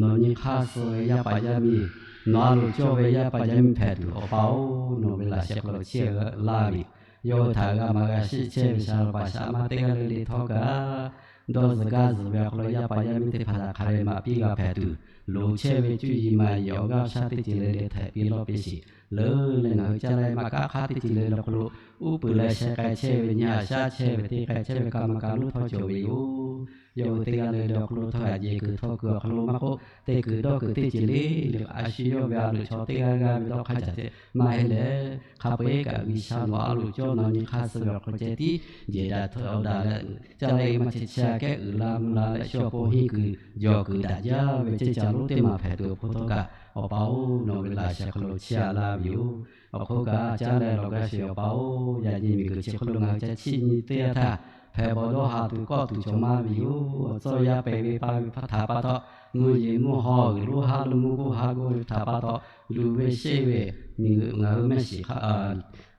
nawˬ nyi hk'aˇ suh ve yaˇ paˍ yaˇ miˇ, nawˬ a loˍ cawˇ ve yaˇ paˍ yaˇ miˇ hpehꞈ tuˬ Awˬ pa-oˬ, nawˬ ve laꞈ sheh hk'aw lo chiˇ laˇ ve yoˬ. Yawˇ hui htaꞈ g'a maˍ g'a shiˍ chehˇ ve shaˍ laꞈ paˍ shaˍ ma teˇ g'aˇ le le htawˇ kaꞈ, dawˇ zuhˬ gaˇ zuhˬ ve awˬ hk'aw lo yaˇ paˍ yaˇ miˇ teˇ hpaˍ htaꞈ hk'a ve maꞈ piˇ g'a hpehꞈ tuˬ, loˍ chehˇ ve cuˇ yiˍ maˍ yiˍ awˬ g'aˇ awˬ shaˉ teˇ ceuˬ le le htehꞈ piˇ lawˇ piˇ sheˍ. Leuˉ leh ngaˬ hui caˇ la e maˇ kanˉ hk'aˇ teˇ ceuˬ le le awˬ hk'aw lo uˉ peunˍ leh sheh k'ai chehˇ ve, nyi haꞈ shaˉ chehˇ ve, te k'ai chehˇ ve, ka ma ka luˇ htawˇ cawˬ ve yoˬ. Yawˇ hui teˇ g'aˇ le le awˬ hk'aw lo htawˇ g'a jehˬ kuiˬ htawˇ kuiˬ awˬ hk'aw lo maˇ k'oˆ, te kuiˬ dawˇ kuiˬ teˇ ceuˬ le le a shu yawˇ ve a loˍ chaw teˇ g'aˇ g'aˇ ve dawˇ hk'a caꞈ ceh maˇ heˆ leh, hk'a peu-eˬ kaꞈ G'uiˬsha nawˬ a loˍ cawˇ nawˬ nyi hk'aˇ suh ve awˬ hk'aw ceh tiˉ jehˬ daꞈ htawˇ daꞈ leh, caˇ la e maˇ chehˇ chehˇ a kehˉ uiˍ la mvuh la leh shu awˬ pon henˇ kuiˬ jawˬ kuiˬ daꞈ jaˇ ve ceˇ ca lonˉ teˇ maˬ hpehꞈ tuˬ awˬ hk'oˆ htawˇ kaꞈ, Awˬ pa-oˬ, nawˬ ve laꞈ sheh hk'aw lo chiˇ a laˇ ve yoˬ. Awˬ hk'oˆ kaꞈ caˇ leh lawˬ gaˇ sheˍ Awˬ pa-oˬ, yaꞈ nyi miˬguiˬ chi hk'oˆ lo ngaˬ hui ca chiˇ nyi teˇ yanˇ htaˇ, hpehꞈ bawˬ dawˇ ha tuˬ kawˆ tuˬ cawˬ maˇ ve yoˬ. Tcuh yaˇ pehˬ ve pa ve htaꞈ pa taw, mvuhˇ yeˬ mvuhˇ haw g'uiˬ lonˉ haˉ lonˉ mvuhˇ goˇ haˉ goˇ ve htaꞈ pa taw, luˬ ve sheˆ ve miˬ guiˬ ngaˬ hui mehˆ shiˍ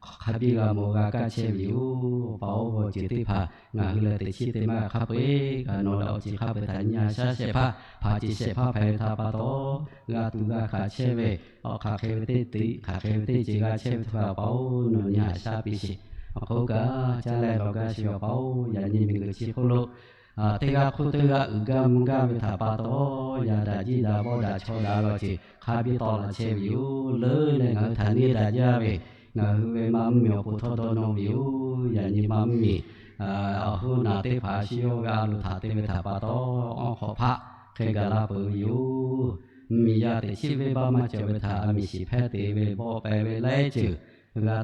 hk'a biˇ g'a mawˬ g'a kaˇ chehˇ ve yoˬ. Awˬ pa-oˬ, awˬ ceuˬ teˇ hpaˍ ngaˬ hui leh teꞈ chiˉ te maˇ hk'a peu-eˬ kaꞈ nawˬ leh awˬ ceuˬ hk'a peu-eˬ htaꞈ nyi a shaˉ shehˍ hpaˇ, hpaˍ ceuˬ shehˍ hpaˇ hpehꞈ ve htaꞈ pa taw, g'a tuˬ g'a hkanˍ chehˇ ve, awˬ hk'aˬ hk'e ve teˇ teꞈ hk'aˬ hk'e ve teˇ ceuˬ g'a chehˇ ve htaꞈ pa-oˬ, nawˬ nyi a shaˉ piˇ sheˍ. Awˬ hk'oˆ kaꞈ caˇ leh lawˬ gaˇ sheˍ ve awˬ pa-oˬ, yaꞈ nyi miˬ guiˬ chi hk'oˆ lo teˇ g'aˇ hk'oˆ teˇ g'aˇ uiˍ gaˇ mvuh gaˇ ve htaꞈ pa taw, yaꞈ daꞈ jiˇ daꞈ bawˆ daꞈ chaw daꞈ ve awˬ ceuˬ hk'a biˇ tawˆ la chehˇ ve yoˬ. Leuˉ leh ngaˬ hui htaꞈ neˇ daꞈ jaˇ ve, ngaˬ hui ve maˇ mvuhˇ miˬ awˬ pon htawˇ dawˇ nawˇ ve yoˬ. Yaꞈ nyi maˇ mvuhˇ miˬ awˬ hoˉ naˬ teˇ hpaˍ shu yawˇ g'a lo htaꞈ te ve htaꞈ pa taw, awˬ hk'awꞈ hpaˆ hk'e gaˬ la peuˬ ve yoˬ. Miˬ yaˇ teꞈ chiˉ venˇbaˆ maˇ cawˬ ve htaꞈ a miˬ shiˍ hpehˇ te ve bawˆ pehˍ ve laiˉ ceuˬ g'a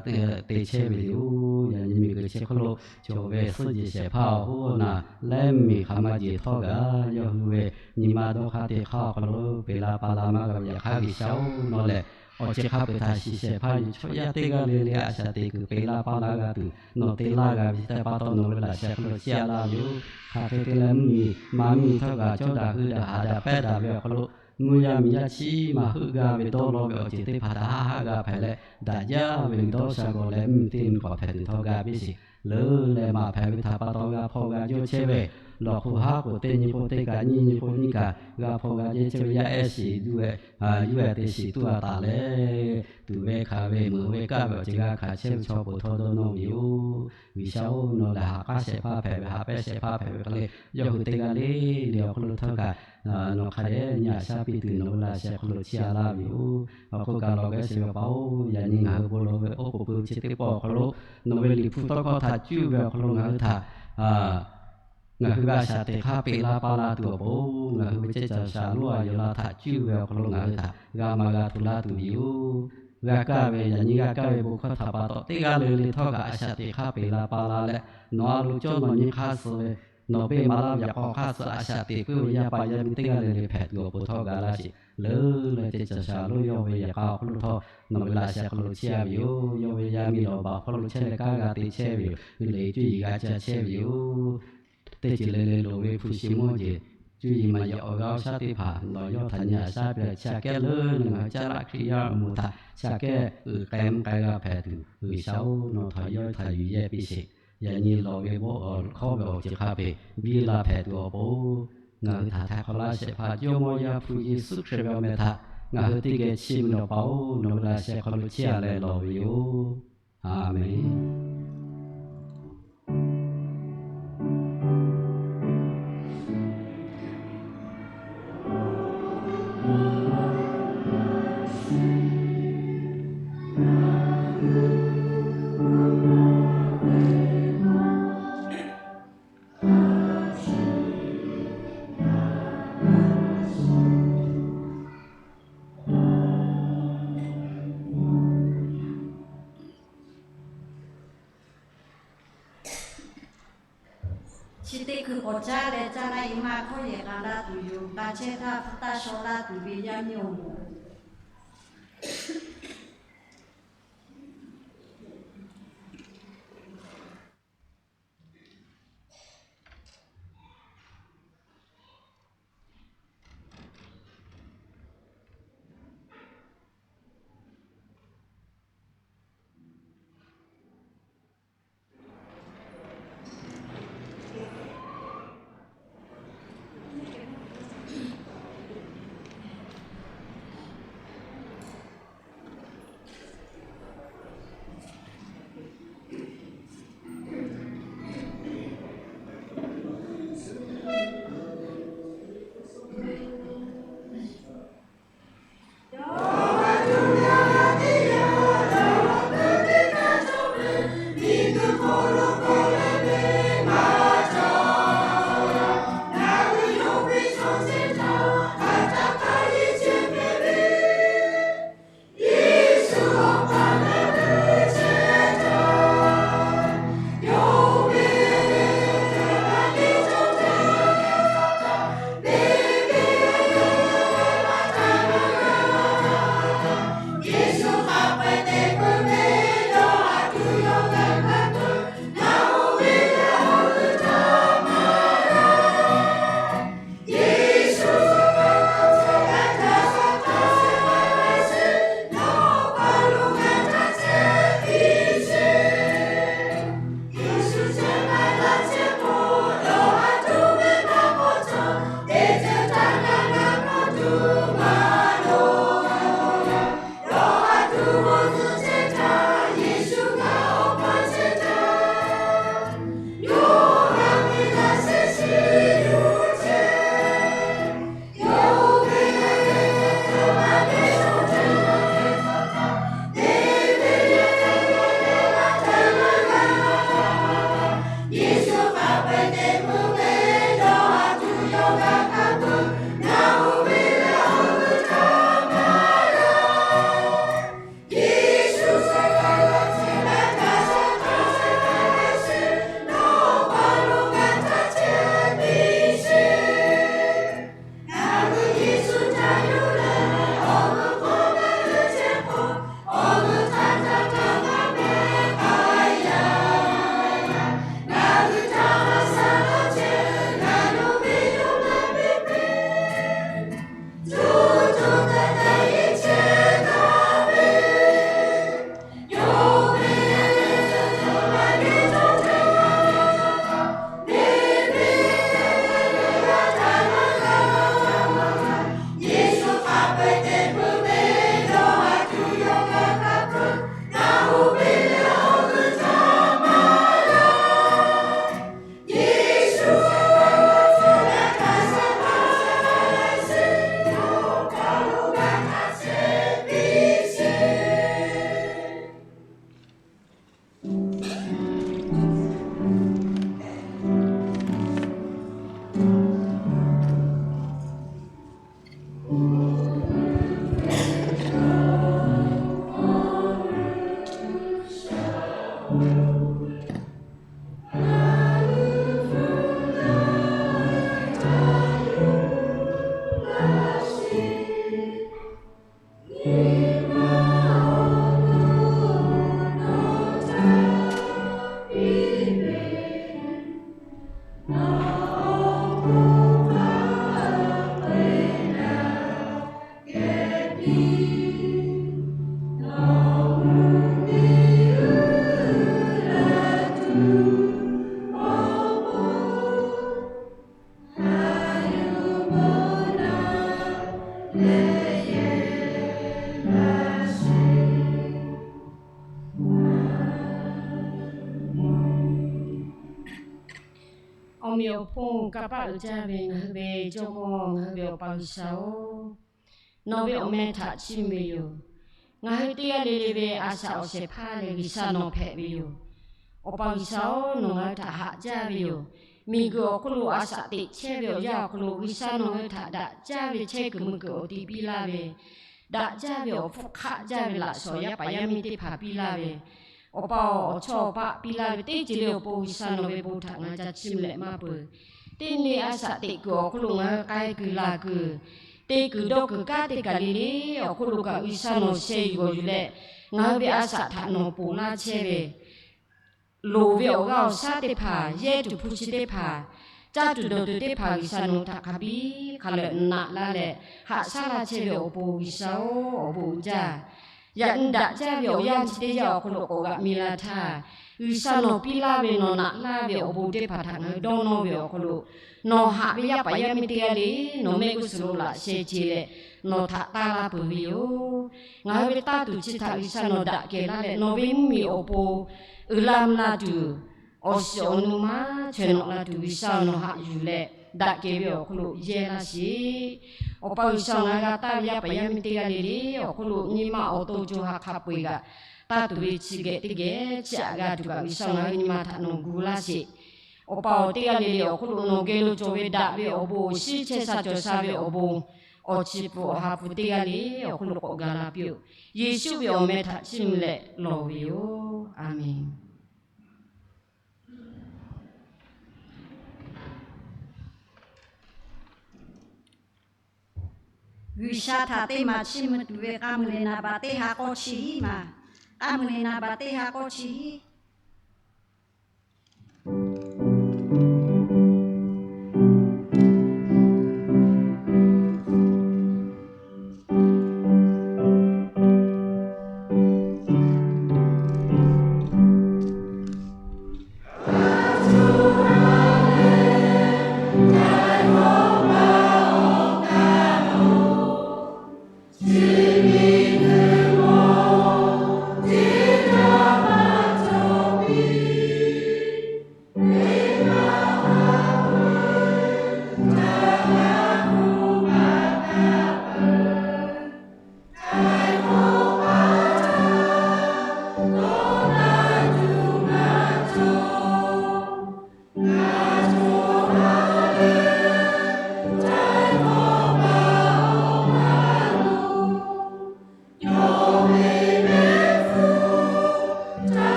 te chehˇ ve yoˬ. Yaꞈ nyi miˬ guiˬ chi hk'oˆ lo cawˬ ve suhˉ jehˬ shehˍ hpaˇ awˬ hoˉ naˬ leh miˬ hk'aˬ ma jeˬ htawˇ kaꞈ yawˇ hui ve nyi ma dawˇ hk'aˇ teˇ hk'aˇ awˬ hk'aw lo peꞈ la pa la maˇ g'a ve yaꞈ hk'aˇ, G'uiˬsha-oˬ, nawˬ lehˬ awˬ ceuˬ hk'a peu-eˬ htaꞈ shiˍ shehˍ hpaˇ yoˬ. Chaw yaˇ teˇ g'aˇ le le a shaꞈ teꞈ kuiˬ peꞈ la pa la g'a tuˬ nawˬ te laˇ g'a ve chi htaꞈ pa taw, nawˬ ve laꞈ sheh hk'aw lo chiˇ a laˇ ve yoˬ. Hk'aˬ hk'e te leh mvuhˇ miˬ maˇ mvuhˇ miˬ htawˇ kaꞈ cawˇ daꞈ hui daꞈ haꞈ daꞈ pehˉ daꞈ ve awˬ hk'aw lo, mvuhˇ yaˇ miˬ yaˇ chiˉ maˇ heuˆ gaˇ ve dawˇ law ve awˬ ceuˬ teˇ hpaˍ htaꞈ haˆ haˆ g'a hpehꞈ leh, daꞈ jaˇ ve dawˇ sha gawˬ leh mvuhˇ miˬ teˇ miˬ k'awꞈ hpehꞈ tuˬ htawˇ g'a piˇ sheˍ. Leuˉ leh maˍ hpehꞈ ve htaꞈ pa taw g'a hpaw g'a jawˇ chehˇ ve, lawˬ hk'oˆ haˉ k'oˍ teˇ nyi hk'oˆ teˇ kaꞈ nyiˇ nyi hk'oˆ nyiˇ kaꞈ g'a hpaw g'a jawˇ chehˇ ve yaˇ ehˉ shiˍ duˇ ve, yuˇ ehˍ te shiˍ tuˇ a taˍ leh, tuꞈ ve hkanˍ ve meuꞈ ve kaˇ ve awˬ ceuˬ g'a hkanˍ chehˇ ve chaw peuˬ htawˇ dawˇ nawˇ ve yoˬ. G'uiˬsha-oˬ, nawˬ lehˬ haꞈ k'aˉ shehˍ hpaˇ hpehꞈ ve, haꞈ pehˉ shehˍ hpaˇ hpehꞈ ve hk'e le, yawˇ hui teˇ g'aˇ le le awˬ hk'aw lo htawˇ kaꞈ nawˬ hk'a dehꞈ nyi a shaˉ piˇ tuˬ nawˬ ve laꞈ sheh hk'aw lo chiˇ a laˇ ve yoˬ. Awˬ hk'oˆ kaꞈ lawˬ gaˇ sheˍ ve awˬ pa-oˬ, yaꞈ nyi ngaˬ hui bon lawˬ ve oˉ k'oˍ pui chi teˇ pawˆ awˬ hk'aw lo, nawˬ ve liꞈ hpu tawˇ hkawˇ htaꞈ cuˇ ve awˬ hk'aw lo ngaˬ hui htaꞈ ngaˬ hui ve a shaꞈ teꞈ hk'aˇ peꞈ la pa la tuˬ awˬ pon, ngaˬ hui ve ceˇ caˬ shaˍ lonˉ a yawˬ la htaꞈ cuˇ ve awˬ hk'aw lo ngaˬ hui htaꞈ g'a maˇ g'a htu laˇ tuˬ ve yoˬ. G'a kaˇ ve yaꞈ nyi g'a kaˇ ve bon hkawˇ htaꞈ pa taw, teˇ g'aˇ le le htawˇ kaꞈ a shaꞈ teꞈ hk'aˇ peꞈ la pa la leh, nawˬ a lo cawˇ nawˬ nyi hk'aˇ suh ve, nawˬ beˇ maˍ laˇ ve yaꞈ k'aw hk'aˇ suh a shaꞈ teꞈ puiˉ ve yaˇ pa yaˇ miˇ teˇ g'aˇ le le hpehꞈ tuˬ awˬ pon htawˇ g'a laˇ sheˍ. Leuˉ leh ceˇ caˬ shaˍ lonˉ yawˇ ve yaꞈ k'aw awˬ hk'aw lo htawˇ nawˬ ve laꞈ sheh hk'aw lo chiˇ a ve yoˬ. Yawˇ ve yaˇ miˇ lawˬ baˬ awˬ hk'aw lo chehˇ leh kanˉ g'a te chehˇ ve yoˬ. Hui lehˬ cuˇ yiˍ g'a ca chehˇ ve yoˬ. Teˇ ceuˬ le le loˍ ve hpu shi mawˇ jeˬ, cuˇ yiˍ maˍ yeˬ awˬ g'aˇ awˬ shaˉ teˇ hpaˍ nawˬ yawˇ htaꞈ nyi a shaˉ piˇ leh, chi aꞈ kehˉ leuˉ leh ngaˬ hui caˇ laˆ Hkriꞈ yaˇ awˬ moˍ htaꞈ chi aꞈ kehˉ uiˍ k'ai mvuh k'ai g'a hpehꞈ tuˬ, G'uiˬsha-oˬ, nawˬ htawˇ yawˇ htaꞈ yuˬ yehˇ piˇ sheˍ. Yaꞈ nyi lawˬ ve bon hkawˇ ve awˬ ceuˬ hk'a peu-eˬ biˇ la hpehꞈ tuˬ awˬ pon, ngaˬ hui htaꞈ htaiˍ hk'awꞈ laˇ shehˍ hpaˇ Jawˇmawˇ Yaˇ hpu Yeˍsuˆ Hkriꞈ ve awˬ meh htaꞈ ngaˬ hui teˇ geh chiˇ mvuh ve awˬ pa-oˬ, nawˬ ve laꞈ sheh hk'aw lo chiˇ a leh lawˬ ve yoˬ. Aˍmenˍ. Chi teˇ hkui k'awꞈ caˉ leh caˇ laˇ-e maˇ hkawˇ yehˬ k'a laˇ tuˬ yoˬ. K'a chehˇ htaˇ hpu taˇ shaw laˇ tuˬ ve yaˇ miˇ awˬ moˍ. Awˬ pon kanˇ paˆ uiˍ jaˇ ve ngaˬ hui ve Jawˇmawˇ, ngaˬ hui ve Awˬ pa G'uiˬsha-oˬ, nawˬ ve awˬ meh htaꞈ chiˇ mvuh ve yoˬ. Ngaˬ hui teˇ g'aˇ le le ve a shaꞈ awˬ shehˍ hpaˇ lehˬ, G'uiˬsha nawˬ hpehꞈ ve yoˬ. Awˬ pa G'uiˬsha-oˬ, nawˬ ngaˬ hui htaꞈ haꞈ jaˇ ve yoˬ. Miˬguiˬ awˬ hk'oˆ lo a shaꞈ teꞈ chehˇ ve awˬ yanˇ awˬ hk'aw lo, G'uiˬsha nawˬ ngaˬ hui htaꞈ daꞈ jaˇ ve chehˇ kuiˬ mvuh kuiˬ awˬ ti piˇ laˇ ve, daꞈ jaˇ ve awˬ hpfuhˇ hk'aˆ jaˇ ve laꞈ shawˍ yaˇ paˍ yaˇ miˇ teˇ hpaˍ piˇ laˇ ve, awˬ pa awˬ chawˇ awˬ paˆ piˇ laˇ ve teˇ ceuˬ le awˬ pon G'uiˬsha nawˬ ve bon htaꞈ ngaˬ hui ca chiˇ mvuh leh maˇ peuˬ. Teˇ nyi a shaꞈ teꞈ kuiˬ awˬ hk'oˆ lo ngaˬ hui k'ai kuiˬ laˬ kuiˬ, te kuiˬ dawˇ kuiˬ kanˉ teˇ kaˬ le le awˬ hk'oˆ lo kaꞈ G'uiˬsha nawˬ sheh yuˬ g'awˬ yuˬ leh, ngaˬ hui ve a shaꞈ htaꞈ nawˬ ponˬ laˇ chehˇ ve, loˍ ve awˬ g'aˇ awˬ shaˉ teˇ hpaˍ, yehˇ tuˬ hpu chi teˇ hpaˍ, caˇ tuˬ dawˬ tuˬ teˇ hpaˍ G'uiˬsha nawˬ htaꞈ hk'a biˇ hk'a leuꞈ naꞈ laˇ leh, haꞈ shaˉ laˇ chehˇ ve awˬ pon G'uiˬsha-oˬ, awˬ bon uiˍ jaˇ. Yaꞈ nyi daꞈ jaˇ ve awˬ yanˇ chi teˇ yanˇ awˬ hk'aw lo k'awꞈ g'aꞈ mi la htaˇ, G'uiˬsha nawˬ piˇ laˇ ve nawˬ naꞈ laˇ ve awˬ bon teˇ hpaˍ htaꞈ ngaˬ hui dawˇ nawˇ ve awˬ hk'aw lo, nawˬ haꞈ ve yaˇ paˍ yaˇ miˇ teˇ g'aˇ le nawˬ mehˆ g'uˇ suhˍ lo laꞈ sheh ce leh, nawˬ htaꞈ taˇ laˇ peuˬ ve yoˬ. Ngaˬ hui ve taˇ tuˬ chi htaꞈ G'uiˬsha nawˬ daꞈ kehˬ laˇ leh, nawˬ ve mvuhˇmiˬ awˬ pon uiˍ la mvuh la tuˬ, awˬ shiˍ awˬ nu maˇ chaweh nawꞈ la tuˬ, G'uiˬsha nawˬ haꞈ yuˬ leh daꞈ kehˬ ve awˬ hk'aw lo yehˇ laˇ sheˍ. Awˬ pa G'uiˬsha, ngaˬ hui g'a taˇ ve yaˇ paˍ yaˇ miˇ teˇ g'aˇ le le awˬ hk'oˆ lo nyi ma awˬ to co ha hk'a peu-eˬ kaꞈ, taˇ tuˬ ve chi geh teˇ geh chiˇ aꞈ g'a tuˬ kaꞈ, G'uiˬsha ngaˬ hui nyi ma htaꞈ nawˬ gu laˇ sheˍ. Awˬ pa-oˬ, teˇ g'aˇ le le awˬ hk'oˆ lo nawˬ geh lo cawˬ ve daꞈ ve awˬ bon, shiˉ chehˇ sha cawˬ sha ve awˬ bon, awˬ chi pfuhˍ awˬ ha hpu teˇ g'aˇ le awˬ hk'oˆ lo k'awꞈ gaˬ la piˇ-oˆ. Yeˍsuˆ ve awˬ meh htaꞈ chiˇ mvuh leh lawˬ ve yoˬ. A menˬ. G'uiˬsha htaꞈ teˇ maˬ chiˇ mvuh tuˬ ve k'a muiˬ leh naˍ baˬ teˇ ha k'awˇ chi hiˉ maˬ. K'a muiˬ leh naˍ baˬ teˇ ha k'awˇ chi hiˉ.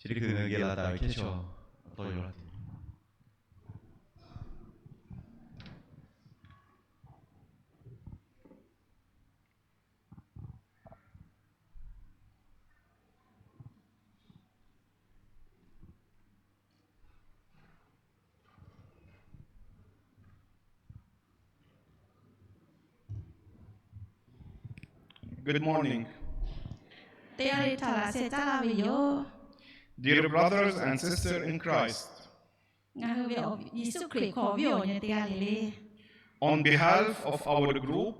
Chi teˇ hkui ngaˬ hui geh la taˍ ve hkehˉ chaw awˬ tawˇ yaw laˇ tuˬ. Good morning. Teˇ g'aˇ le htaꞈ laꞈ sheh caˉ laˇ ve yoˬ. Dear brothers and sisters in Christ, ngaˬ hui ve awˬ, Yeˍsuˆ Hkriꞈ hk'aw awˬ viˉ awˬ nyi teˇ g'aˇ le le, on behalf of our group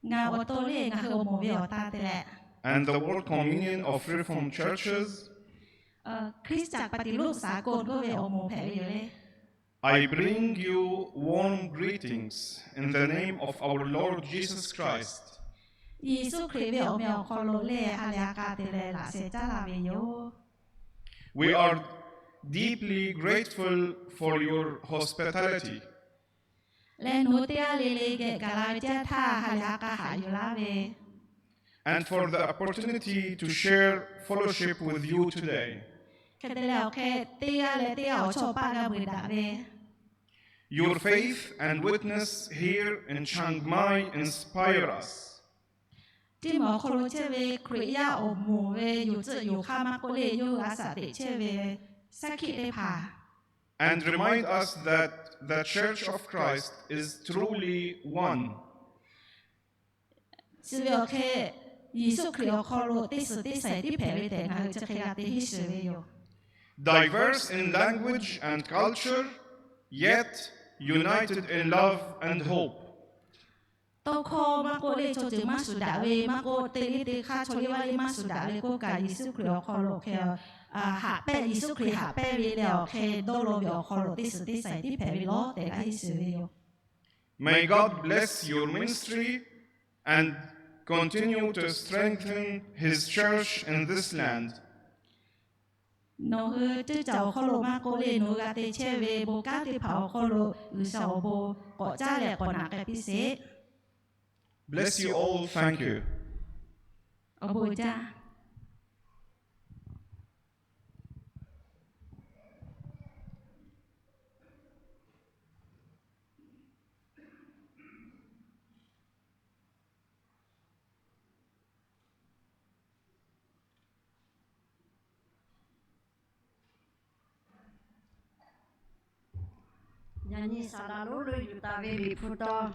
ngaˬ awˬ to le ngaˬ hui awˬ moˍ ve awˬ tan te leh, and the World Communion of Reformed Churches, Hkriꞈ yaˇ ปฏิรูปสากล k'oˆ ve awˬ moˍ hpehꞈ ve yoˬ le. I bring you warm greetings in the name of our Lord Jesus Christ. Yeˍsuˆ Hkriꞈ ve awˬ meh awˬ hk'aw lo le ha lehˬ ha k'a te leh laꞈ sheh caˉ laˇ ve yoˬ. We are deeply grateful for your hospitality. Leh nawˬ hui teˇ g'aˇ le le geh gaˬ la ve teˇ yanˇ htaˇ ha lehˬ ha k'a haꞈ yuˬ laˇ ve, and for the opportunity to share fellowship with you today. Hk'e te leh awˬ hk'e teˇ g'aˇ leh teˇ g'aˇ awˬ chawˇ paˆ g'a beuꞈ daꞈ ve. Your faith and witness here in Chiang Mai inspire us. Teˇ maˬ awˬ hk'aw lo chehˇ ve Hkriꞈ yaˇ awˬ moˍ ve yonˍ tcuhˆ yonˍ hk'aˇ maˇ k'oˆ le, yawˇ hui a shaꞈ teꞈ chehˇ ve shaˉ hkiˆ teˇ hpaˍ and remind us that the Church of Christ is truly one. Chi ve awˬ hk'e Yeˍsuˆ Hkriꞈ awˬ hk'aw lo teˇ suhˍ teˇ shaiˍ tiˉ hpehꞈ ve tehꞈ ngaˬ hui chi hk'e g'a te hiˉ shiˍ ve yoˬ. Diverse in language and culture, yet united in love and hope. Tawˇ hkawˇ maˇ k'oˆ le, chaw ceuˬ maˇ shuˍ daꞈ ve maˇ k'oˆ, teˇ liˇ teˇ hk'aˇ chaw liˇ vaˇ liˇ maˇ shuˍ daꞈ ve k'oˆ kaꞈ, Yeˍsuˆ Hkriꞈ awˬ hk'aw lo hk'e haꞈ pehnˇ, Yeˍsuˆ Hkriꞈ haꞈ pehnˇ ve leh awˬ hk'e dawˇ law ve awˬ hk'aw lo teˇ suhˍ teˇ shaiˍ tiˉ hpehꞈ ve lawˬ tehꞈ g'a hiˉ shiˍ ve yoˬ. May God bless your ministry and continue to strengthen His church in this land. Nawˬ hui teˇ caˬ awˬ hk'aw lo maˇ k'oˆ le, nawˬ hui g'a te chehˇ ve bon kanˉ teˇ hpaˍ awˬ hk'aw lo G'uiˬsha awˬ bon k'awꞈ caˉ leh k'awꞈ naꞈ k'ai piˇ sheˍ. Bless you all. Thank you. Awˬ bon jaˇ. Yaꞈ nyi Saˍlaˍ lonˉ leuˆ yuˬ taˍ ve Liꞈ hpu taw,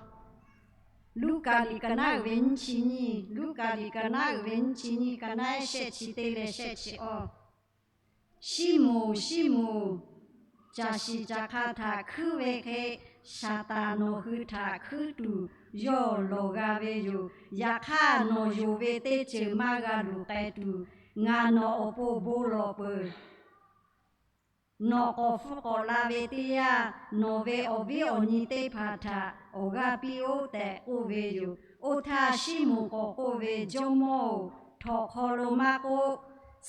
Luˉkaꞈ liꞈ ka naˉ uiˍ ve nyiˇ chi nyiˇ, Luˉkaꞈ liꞈ ka naˉ uiˍ ve nyiˇ chi nyiˇ, ka naˉ shehˆ chi teˇ leh shehˆ chi awˇ. Siˉmonˍ, Siˉmonˍ, caˬ shiˍ caˬ hk'a htaꞈ hkuiˉ ve hk'e, Saˍtanˍ nawˬ hui htaꞈ hkuiˉ tuˬ yawˇ lawˬ g'a ve yoˬ. Yaꞈ hk'aˇ, nawˬ yonˍ ve teˇ ceuˬ maˇ g'a luˬ k'ai tuˬ, ngaˬ nawˬ awˬ pon bon lawˬ peuˬ. Nawˬ k'awꞈ hpfuhˇ k'awꞈ la ve teˇ yanˇ, nawˬ ve awˬ viˉ awˬ nyi teˇ hpaˍ htaꞈ awˬ g'aˇ piˇ-oˆ tehꞈ k'oˆ ve yoˬ. Oˇ htaˇ Siˉmonˍ k'awꞈ k'oˆ ve, Jawˇmawˇ-oˬ, htawnˍ hk'aw lo maˇ k'oˆ,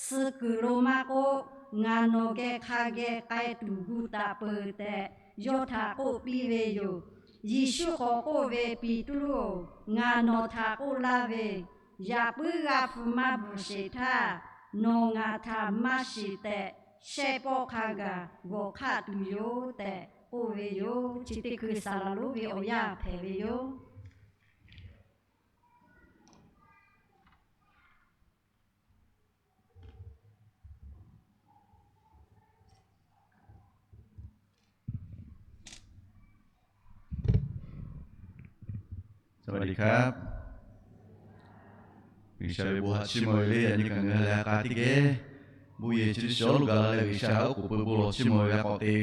suh kuiˬ lo maˇ k'oˆ, ngaˬ nawˬ geh hk'a geh k'ai tuˬ gu taˍ peuˬ tehꞈ, yawˇ htaꞈ k'oˆ piˇ ve yoˬ. Yeˍsuˆ k'awꞈ k'oˆ ve, Peˍtruˆ-oˬ, ngaˬ nawˬ htaꞈ k'oˆ laˇ ve, yaꞈ puiˉ g'aˇ hpu maˇ bvuhˬ sheˍ htaˇ, nawˬ ngaˬ htaꞈ maˇ shiˍ tehꞈ, shehˆ pawˆ hk'a gaˬ g'awˬ hk'aˆ tuˬ yoˬ tehꞈ k'oˆ ve yoˬ. Chi teˇ hkui Saˍlaˍ lonˉ ve awˬ yanˇ hpehꞈ ve yoˬ. Saˍlaˍ lonˉ G'uiˬsha ve bon haꞈ chiˇ mvuh ve le. Yaꞈ nyi kaꞈ ngaˬ hui lehˬ k'a teˇ geh bon yehˬ chi teˇ shawˉ lo gaˬ la leh, G'uiˬsha oˉ k'oˍ pui bon lawˬ chiˇ mvuh ve g'a k'awꞈ te,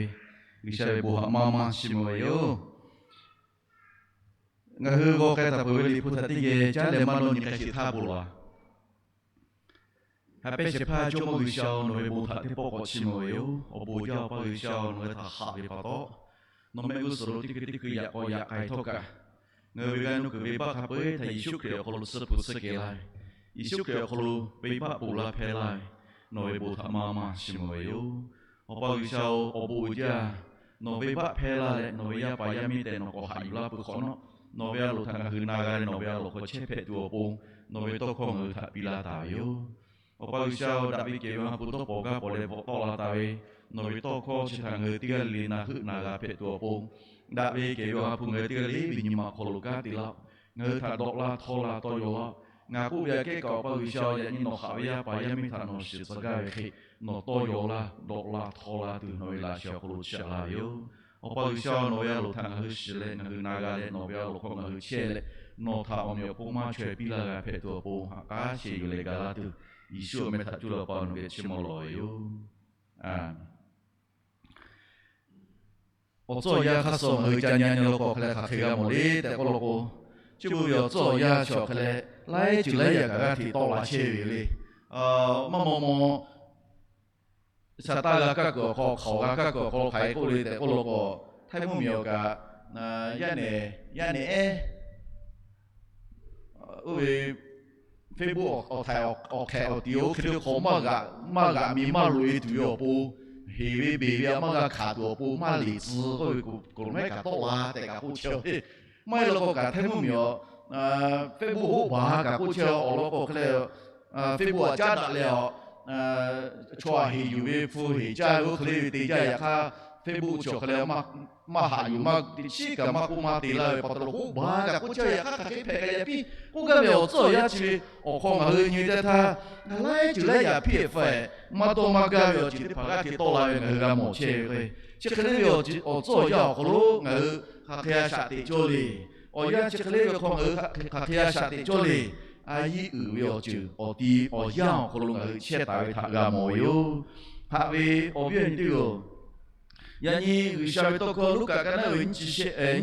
G'uiˬsha ve bon haꞈ maˇ maˇ chiˇ mvuh ve yoˬ. Ngaˬ hui g'aw k'ai taˍ peuˬ ve Liꞈ hpu htaꞈ teˇ geh caˉ leh maˇ dawˇ nyi k'ai sheˍ htaˇ bon lawˬ-a. Haꞈ pehnˇ shehˍ hpaˇ Jawˇmawˇ G'uiˬsha-oˬ, nawˬ ve bon htaꞈ teˇ pawˆ k'awꞈ chiˇ mvuh ve yoˬ. Awˬ bon jaˇ Awˬ pa G'uiˬsha-oˬ, nawˬ hui htaꞈ haꞈ ve pa taw, nawˬ mehˆ g'uˇ suhˍ lo teˇ hkui teˇ hkui yaꞈ k'awꞈ yaꞈ k'ai htawˇ kaꞈ, ngaˬ hui ve g'aˇ nuˇ kuiˬ venˇbaˆ hk'a peu-eˬ htaꞈ Yeˍsuˆ Hkriꞈ awˬ hk'aw lo suh hpu suh kehˬ laˇ ve, Yeˍsuˆ Hkriꞈ awˬ hk'aw lo venˇbaˆ ponˬ laˇ hpehˇ laˇ ve, nawˬ ve bon htaꞈ maˇ maˇ chiˇ mvuh ve yoˬ. Awˬ pa G'uiˬsha-oˬ, awˬ bon uiˍ jaˇ. Nawˬ venˇbaˆ hpehˇ laˇ leh, nawˬ ve yaˇ paˍ yaˇ miˇ tehꞈ nawˬ k'awꞈ haꞈ yuˬ laˇ peuˬ hk'awꞈ nawˉ, nawˬ ve a loˍ htaꞈ ngaˬ hui na g'a leh nawˬ ve a loˍ hk'aw chehˇ hpehꞈ tuˬ awˬ pon, nawˬ ve tawˇ hkawˇ ngaˬ hui htaꞈ piˇ laˇ taˍ ve yoˬ. Awˬ pa G'uiˬsha-oˬ, daꞈ ve kehˬ ve Awˬ ha hpu dawˇ pawnˍ gaˇ pawnˍ leh bvuhꞈ tawˆ la taˍ ve, nawˬ ve tawˇ hkawˇ chi htaꞈ ngaˬ hui teˇ g'aˇ le le na heuˆ na g'a hpehꞈ tuˬ awˬ pon, daꞈ ve kehˬ ve Awˬ ha hpu ngaˬ hui teˇ g'aˇ le ve nyi ma awˬ hk'aw lo kanˉ te laˇ-oˆ. Ngaˬ hui htaꞈ dawꞈ laˇ htawˇ laˇ tawˇ yaw laˇ. Ngaˬ k'oˆ ve aꞈ kehˉ kaꞈ, Awˬ pa G'uiˬsha-oˬ, yaꞈ nyi nawˬ haꞈ ve yaˇ paˍ yaˇ miˇ htaꞈ nawˬ shiˍ tcuh gaˇ ve hk'e, nawˬ tawˇ yaw laˇ, dawꞈ laˇ htawˇ laˇ tuˬ nawˬ ve laꞈ sheh awˬ hk'aw lo chiˇ aꞈ la ve yoˬ. Awˬ pa G'uiˬsha, nawˬ ve a loˍ htaꞈ ngaˬ hui shiˍ leh, ngaˬ hui na g'a leh, nawˬ ve a loˍ hk'aw ngaˬ hui chehˇ leh, nawˬ htaꞈ awˬ meꞈ awˬ hponˇ maˇ chaweh piˇ laˇ g'a hpehꞈ tuˬ awˬ pon, haꞈ k'aˉ sheh yuˬ leh gaˬ laˇ tuˬ, Yeˍsuˆ awˬ meh htaꞈ cuˇ leh Awˬ pa nawˬ geh chiˇ mvuh lawˬ ve yoˬ. Awˬ tcuhˉ awˬ yanˇ hk'aˇ suh ngaˬ hui ca nyi nyi law k'o, hk'aˬ hk'e g'a mawˬ le tehꞈ k'oˆ law k'o, chi beuꞈ ve awˬ tcuhˉ awˬ yanˇ chi awˬ hk'e leh, laiˉ ceuˬ laiˉ yaꞈ kaꞈ g'aˇ hteꞈ tawˆ la chehˇ ve le. Maˇ maw maw, shaˍ taˇ g'a kaˇ kuiˬ awˬ hk'aw, hk'awꞈ g'a kaˇ kuiˬ awˬ hk'aw lo hk'aˬ hk'e k'oˆ le tehꞈ k'oˆ law k'o, Htaiˇ mvuhˇmiˬ awˬ kaꞈ, yaˇ nehˬ, yaˇ nehˬ ehˉ, oˇ ve Facebook awˬ htaiˍ awˬ hk'ehꞈ awˬ tiˍ oˇ hk'e le hk'aw maˇ g'aꞈ, maˇ g'aꞈ mi maˇ loꞈ e tuˬ ve awˬ pon, heˍ ve beˬ ve a maˇ g'aˇ hkanˍ tuˬ awˬ pon maˇ liꞈ tcuh k'oˆ ve, k'oˍ lonˉ mehˉ kaꞈ tawˆ la tehꞈ kaꞈ k'oˆ chehˇ ve. Maˇ heˆ law k'o kaꞈ Htaiˇ mvuhˇmiˬ awˬ Facebook hoˆ baˬ kaꞈ k'oˆ chehˇ awˬ lawn k'o hk'e le, Facebook aꞈ caˉ daꞈ leh a, chaw aꞈ heˍ yuˬ ve hpu heˍ caˇ ve oˇ hk'e le ve te jaˇ. Yaꞈ hk'aˇ Facebook chi awˬ hk'e le maˇ haꞈ yuˬ maˇ te chiˉ kaꞈ maˇ k'oˆ maˇ te laˇ ve pa taw lo hoˆ baˬ kaꞈ k'oˆ chehˇ ve. Yaꞈ hk'aˇ hk'aˬ hk'e hpehꞈ kaꞈ yaꞈ piˇ k'oˆ gaˇ ve awˬ tcuhˉ awˬ yanˇ chi ve awˬ hk'aw ngaˬ hui nyi teˇ htaˇ, ngaˬ laiˉ ceuˬ laiˉ yaꞈ piˇ ehˍ fa ehˍ maˇ dawˇ maˇ gaˇ ve awˬ ceuˬ teˇ hpaˍ g'aˇ hteꞈ tawˆ la ve ngaˬ hui g'a mawˬ chehˇ ve k'o, chi hk'e le ve awˬ tcuhˉ awˬ yanˇ awˬ hk'aw lo ngaˬ hui hk'aˬ hk'e a shaꞈ teꞈ cawˇ le. Awˬ yanˇ chi hk'e le ve awˬ hk'aw ngaˬ hui hk'aˬ hk'e a shaꞈ teꞈ cawˇ le. A yiˉ uiˍ ve awˬ ceuˬ awˬ ti awˬ yanˇ awˬ hk'aw lo ngaˬ hui chehˇ taˍ ve htaꞈ g'a mawˬ ve yoˬ. Haꞈ ve awˬ viˉ awˬ nyi teˇ hpaˍ-oˬ, yaꞈ nyi G'uiˬsha ve tawˇ hkawˇ Luˉkaꞈ ka naˉ ve nyiˇ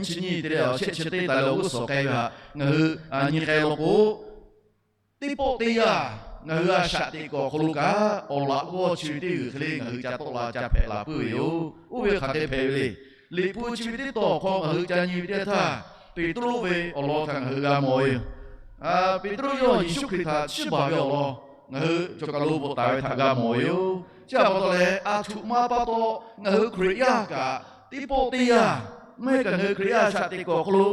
chi nyiˇ te leh awˬ shehˆ chi teˇ taˍ leh awˬ g'uˇ suhˍ k'ai ve htaꞈ ngaˬ hui nyi k'ai law k'o, teˇ pawˆ teˇ yanˇ ngaˬ hui a shaꞈ teꞈ kuiˬ awˬ hk'aw lo kaꞈ awˬ laꞈ g'awˇ chi ve teˇ g'uiˬ hk'e le ngaˬ hui ca tawˆ la ca hpehꞈ la puiˉ ve yoˬ. Oˇ ve hk'aˬ hk'e hpehꞈ ve le. Liꞈ hpu chi ve teˇ tawn awˬ hk'aw ngaˬ hui ca nyi ve teˇ htaˇ, Peˍtruˆ ve awˬ lawn htaꞈ ngaˬ hui g'a mawˬ ve yoˬ. Peˍtruˆ yawˇ Yeˍsuˆ Hkriꞈ htaꞈ chiˇ baˬ ve awˬ lawn ngaˬ hui cawˬ kaˬ lo bvuhꞈ taˍ ve htaꞈ g'a mawˬ ve yoˬ. Chi htaꞈ pa taw leh, a htoꞈ ma pa taw ngaˬ hui Hkriꞈ yaˇ kaꞈ teˇ pawˆ teˇ yanˇ, maˇ heˆ kaꞈ ngaˬ hui Hkriꞈ yaˇ shaꞈ teꞈ kuiˬ awˬ hk'aw lo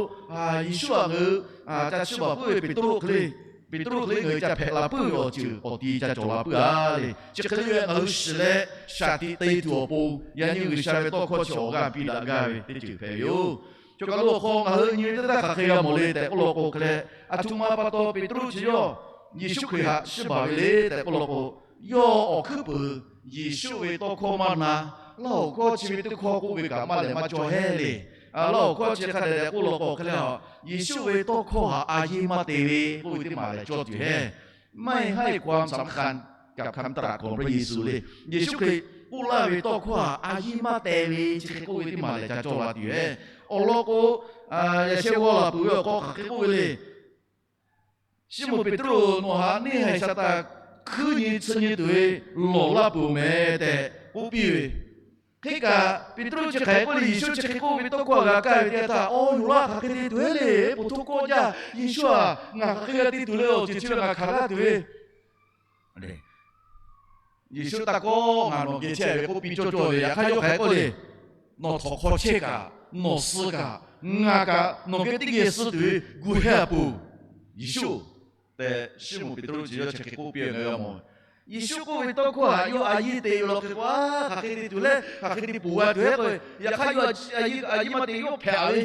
Yeˍsuˆ htaꞈ ngaˬ hui ca chiˇ baˬ puiˉ ve Peˍtruˆ hk'e le, Peˍtruˆ hk'e le ngaˬ hui ca hpehꞈ la puiˉ ve awˬ ceuˬ awˬ ti ca cawˬ la puiˉ a le. Chi hk'e le ve ngaˬ hui shiˍ leh shaˍ tiꞈ te tuˬ awˬ pon, yaꞈ nyi G'uiˬsha ve tawˇ hkawˇ chi awˬ g'aˇ piˇ daꞈ gaˇ ve teˇ ceuˬ hpehꞈ ve yoˬ. Cawˬ kaˬ lo awˬ hk'aw ngaˬ hui nyi ve teˇ htaˇ hk'aˬ hk'e g'a mawˬ le tehꞈ k'oˆ law k'o hk'e leh, a htoꞈ ma pa taw Peˍtruˆ chi yawˇ Yeˍsuˆ Hkriꞈ htaꞈ chiˇ baˬ ve le tehꞈ k'oˆ law k'o, yawˇ awˬ hkuiˉ puiˍ Yeˍsuˆ ve tawˇ hkawˇ maˇ na, Laˇ hoꞈ hkawˇ chi ve teˇ hkawˇ k'oˆ ve kaꞈ maˇ lehˬ maˇ cawˇ hehˉ le. Laˇ hoꞈ hkawˇ chi hk'a dehꞈ dehꞈ k'oˆ law k'o hk'e le, Yeˍsuˆ ve tawˇ hkawˇ htaꞈ a yiˇ maˇ te ve k'oˆ ve teˇ maˬ lehˬ cawˇ tuˬ hehˉ. ไม่ให้ความสำคัญกับคำตรัสของพระเยซู le. Yeˍsuˆ Hkriꞈ k'oˆ laˇ ve tawˇ hkawˇ htaꞈ a yiˇ maˇ te ve chi hk'e k'oˆ ve teˇ maˬ lehˬ ca cawˇ la tuˬ hehˉ. Awˬ lawn k'o, yaꞈ sheh g'aw laˬ peuˬ ve awˬ hk'aw hk'aˬ hk'e k'oˆ ve le. Siˉmonˍ Peˍtruˆ-oˬ, nawˬ htaꞈ neˇ haiˬ shaˍ taˍ hkuiˉ nyi tsuhꞈ nyi tuˬ ve lawˬ laˇ peuˬ mehˍ tehꞈ k'oˆ piˇ ve. Hk'e kaꞈ Peˍtruˆ chi hk'aˬ hk'e k'oˆ le, Yeˍsuˆ chi hk'e k'oˆ ve tawˇ hkawˇ htaꞈ g'a kaˇ ve teˇ yanˇ htaˇ, Awˬ, yoˬ laˇ, hk'aˬ hk'e te tuˬ hehˉ le. Poˬ htoˇ kawˆ jaˇ. Yeˍsuˆ-aˬ, ngaˬ hk'aˬ hk'e g'a te tuˬ le. Awˬ ceuˬ chi ve ngaˬ hkanˍ laˇ tuˬ ve Yeˍsuˆ taˇ kawˆ, ngaˬ nawˬ geh chehˇ ve k'oˆ piˇ cawˇ cawˇ ve. Yaꞈ hk'aˇ yawˇ hk'aˬ hk'e k'oˆ le, Nawˬ htawnˍ hk'aw chehˇ kaꞈ, nawˬ suh kaꞈ, ngaˬ kaꞈ nawˬ geh teˇ geh suh tuˬ ve gu hehˉ a peuˬ, Yeˍsuˆ tehꞈ Siˉmonˍ Peˍtruˆ chi yawˇ chi hk'e k'oˆ piˇ ve ngaˬ hui g'a mawˬ. Yeˍsuˆ k'oˆ ve tawˇ hkawˇ htaꞈ yawˇ a yiˇ te ve law hk'e k'o, a, hk'aˬ hk'e te tuˬ leh hk'aˬ hk'e te poˬ g'a tuˬ hehˉ k'o, yaꞈ hk'aˇ yawˇ a yiˇ maˇ te, yawˇ hpehꞈ ve,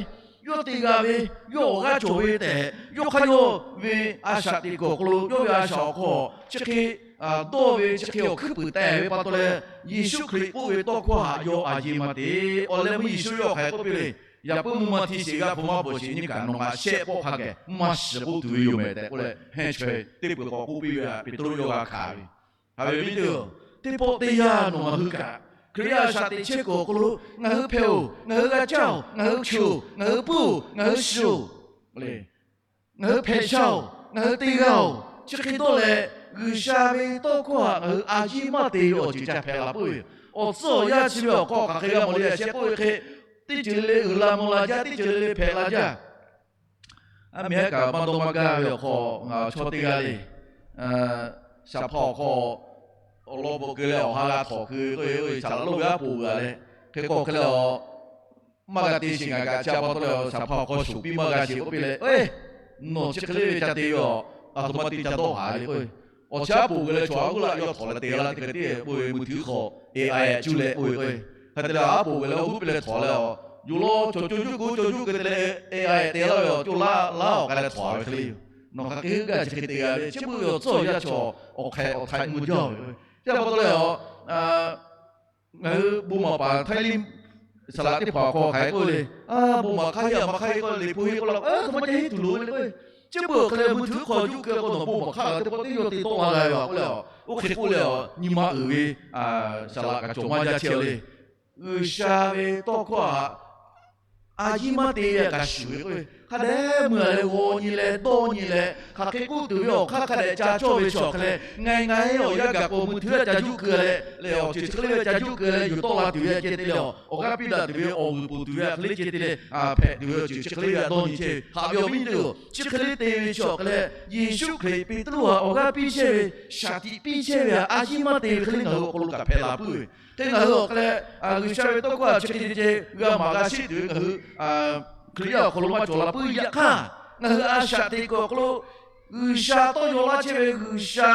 yawˇ te g'a ve, yawˇ awˬ g'aˇ cawˬ ve tehꞈ, yawˇ hk'aˇ yawˇ ve a shaꞈ teꞈ kuiˬ awˬ hk'aw lo yawˇ ve a shaꞈ awˬ hk'aw chi hk'e dawˇ ve, chi hk'e awˬ hkuiˉ puiˍ teh ve pa taw leh, Yeˍsuˆ Hkriꞈ k'oˆ ve tawˇ hkawˇ htaꞈ yawˇ a yiˇ maˇ te. Awˬ leh meuˇ Yeˍsuˆ yawˇ hk'aˬ hk'e k'oˆ piˇ le, Yaꞈ puiˉ mvuhˇ maˇ htiˇ sheˍ g'aˇ hpu maˇ bvuhˬ sheˍ nyiˇ kaꞈ nawˬ ngaˬ shehˆ pawˆ hk'a geh maˇ shiˍ k'oˆ tuˬ ve yoˬ mehˍ tehꞈ k'oˆ leh, hehnˇ chaweh teˇ peuˬ k'awꞈ k'oˆ piˇ ve Peˍtruˆ yawˇ g'a hkanˍ ve. Haꞈ ve viˉ teˇ-oˬ, teˇ pawˆ teˇ yanˇ nawˬ ngaˬ hui kaꞈ Hkriꞈ yaˇ shaꞈ teꞈ chehˇ kuiˬ awˬ hk'aw lo ngaˬ hui hpehꞈ-oˬ, ngaˬ hui g'a caˇ-oˬ, ngaˬ hui cheuˬ-oˬ, ngaˬ hui puiˉ-oˬ, ngaˬ hui shiˍ-oˬ, ngaˬ hui hpehꞈ sha-oˬ, ngaˬ hui te g'a-oˬ, chi hk'e dawˇ leh G'uiˬsha ve tawˇ hkawˇ htaꞈ ngaˬ hui a yiˇ maˇ te ve awˬ ceuˬ ca hpehꞈ la puiˉ ve yoˬ. Awˬ tcuhˉ awˬ yanˇ chi ve awˬ hk'aw hk'aˬ hk'e g'a mawˬ le. Yaꞈ sheh k'oˆ ve hk'e, teˇ ceuˬ le le uiˍ la mvuh la jaˇ, teˇ ceuˬ le le hpehꞈ la jaˇ. A miˬ haˉ kaꞈ maˇ dawˇ maˇ gaˇ ve awˬ hk'aw ngaˬ chaw teˇ g'aˇ le, shaˍ hpaˇ awˬ hk'aw awˬ lawn bvuhꞈ keu leh awˬ ha g'a htawnˍ keu k'oˆ ve, shaˍ laꞈ lonˉ g'a poˬ g'a leh, hk'e k'o hk'e leh a, maˇ g'a te sheˍ ngaˬ kaꞈ ca pa taw leh shaˍ hpaˇ awˬ hk'aw shoˍ piˇ maˇ g'a sheˍ k'oˆ piˇ leh, Nawˬ chi hk'e le ve ca te ve a, a htoꞈ ma te ca dawˇ haˍ le k'oˆ ve. Awˬ chi aˉ poˍ g'uiˬ leh chaw aˉ g'uˇ laˆ yawˇ htawˍ leh te laˇ teˇ hk'e tiˉ k'oˆ ve, mui htuiˉ hk'aw A I cuˇ leh k'oˆ ve k'o, hk'e te leh aˉ poˍ g'uiˬ leh awˬ g'uˇ piˇ leh htawˍ leh a, yawˬ law chaw co juˇ k'o co juˇ hk'e te leh A I te laˇ ve awˬ co laˇ laˇ awˬ k'ai leh htawˍ ve hk'e le yoˬ. Nawˬ hk'aˬ hk'e g'aˇ chi hk'e te g'a ve, chi beuꞈ ve awˬ tcuhˉ awˬ yanˇ chaw awˬ hk'ai awˬ htaiꞈ mui jaˇ ve. Chi pa taw leh a, ngaˬ hui bon maˍ paˍ Htaiˇ liˇ saˍ laꞈ teˇ hpaˍ hk'aw hk'aˬ hk'e k'oˆ le, a, bon maˍ hk'aˇ heˆ a maˇ hk'aˇ heˆ k'oˆ le, liꞈ hpu heˆ k'oˆ la, a htoꞈ ma ca heˆ tuˬ loˍ ve le k'oˆ ve. Chi beuꞈ hk'e leh mui htuiˉ hk'aw juˇ keu k'o nawˬ bon maˍ hk'aˇ g'a teˇ pawˆ teˇ yawˇ te tawˆ la g'a ve a k'oˆ le a, oˇ hk'e k'oˆ leh a, nyi ma uiˍ ve saˍ laꞈ kaꞈ cawˬ maˇ jaˇ chehˇ le. G'uiˬsha ve tawˇ hkawˇ htaꞈ a yiˇ maˇ te ve kaꞈ shuˍ ve k'o, hk'a dehꞈ mui a leh g'aw nyi leh dawˇ nyi leh hk'aˬ hk'e k'oˆ tuˬ ve awˬ hk'aˇ hk'a dehꞈ ca cawˇ ve chaw hk'e leh, ngaˬ ngaˬ awˬ yanˇ gaˬ k'o mui htuiˉ a ca juˇ keu leh, leh awˬ ceuˬ chi hk'e le ve ca juˇ keu leh yuˬ tawˆ la tuˬ ve ceh te leh, awˬ g'aˇ piˇ daꞈ tuˬ ve awˬ g'uiˬ poˬ tuˬ ve hk'e le ceh te leh, hpehꞈ tuˬ ve awˬ ceuˬ chi hk'e le ve a dawˇ nyi chehˇ ve. Haꞈ ve awˬ viˉ nyi teˇ-oˬ, chi hk'e le te ve chaw hk'e leh, Yeˍsuˆ Hkriꞈ Peˍtruˆ htaꞈ awˬ g'aˇ piˇ chehˇ ve, shaˍ tiꞈ piˇ chehˇ ve htaꞈ a yiˇ maˇ te ve hk'e le ngaˬ hui awˬ hk'aw lo kaꞈ hpehꞈ la puiˉ ve. Hk'e ngaˬ hui awˬ hk'e leh, G'uiˬsha ve tawˇ hkawˇ htaꞈ chi hk'e ceh g'a maˍ g'a sheˆ tuˬ ve ngaˬ hui Hkriꞈ yaˇ awˬ hk'aw lo maˇ cawˬ la puiˉ. Yaꞈ hk'aˇ, ngaˬ hui a shaꞈ teꞈ kuiˬ awˬ hk'aw lo G'uiˬsha tawˇ yaw laˇ chehˇ ve, G'uiˬsha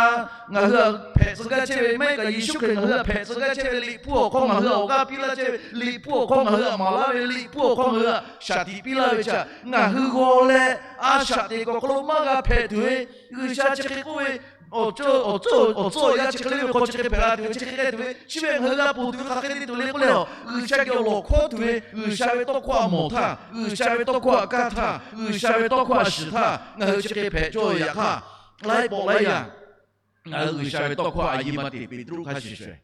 ngaˬ hui htaꞈ hpehꞈ tcuh gaˇ chehˇ ve, maˇ heˆ kaꞈ Yeˍsuˆ Hkriꞈ ngaˬ hui htaꞈ hpehꞈ tcuh gaˇ chehˇ ve, Liꞈ hpu awˬ hk'aw ngaˬ hui htaꞈ awˬ g'aˇ piˇ laˇ chehˇ ve, Liꞈ hpu awˬ hk'aw ngaˬ hui htaꞈ maˍ laˇ ve, Liꞈ hpu awˬ hk'aw ngaˬ hui htaꞈ shaˍ tiꞈ piˇ laˇ ve chi htaꞈ ngaˬ hui g'aw leh, a shaꞈ teꞈ kuiˬ awˬ hk'aw lo maˇ g'a hpehꞈ tuˬ ve, G'uiˬsha chi hk'e k'oˆ ve, awˬ tcuhˉ awˬ yanˇ chi hk'e le ve hk'aw chi hk'e hpehꞈ la tuˬ ve, chi hk'e k'ai tuˬ ve, chi ve ngaˬ hui g'a ponˬ tuˬ ve hk'aˬ hk'e te tuˬ le k'oˆ leh a, G'uiˬsha geh awˬ lawˬ hkawˉ tuˬ ve, G'uiˬsha ve tawˇ hkawˇ htaꞈ mawˬ htaˇ, G'uiˬsha ve tawˇ hkawˇ htaꞈ kaˇ htaˇ, G'uiˬsha ve tawˇ hkawˇ htaꞈ shiˍ htaˇ ngaˬ hui chi hk'e hpehꞈ cawˇ ve yaꞈ hk'aˇ, laiˉ pawˆ laiˉ yaˇ ngaˬ hui G'uiˬsha ve tawˇ hkawˇ a yiˇ maˇ te Peˍtruˆ hk'a shuˍ shuˍ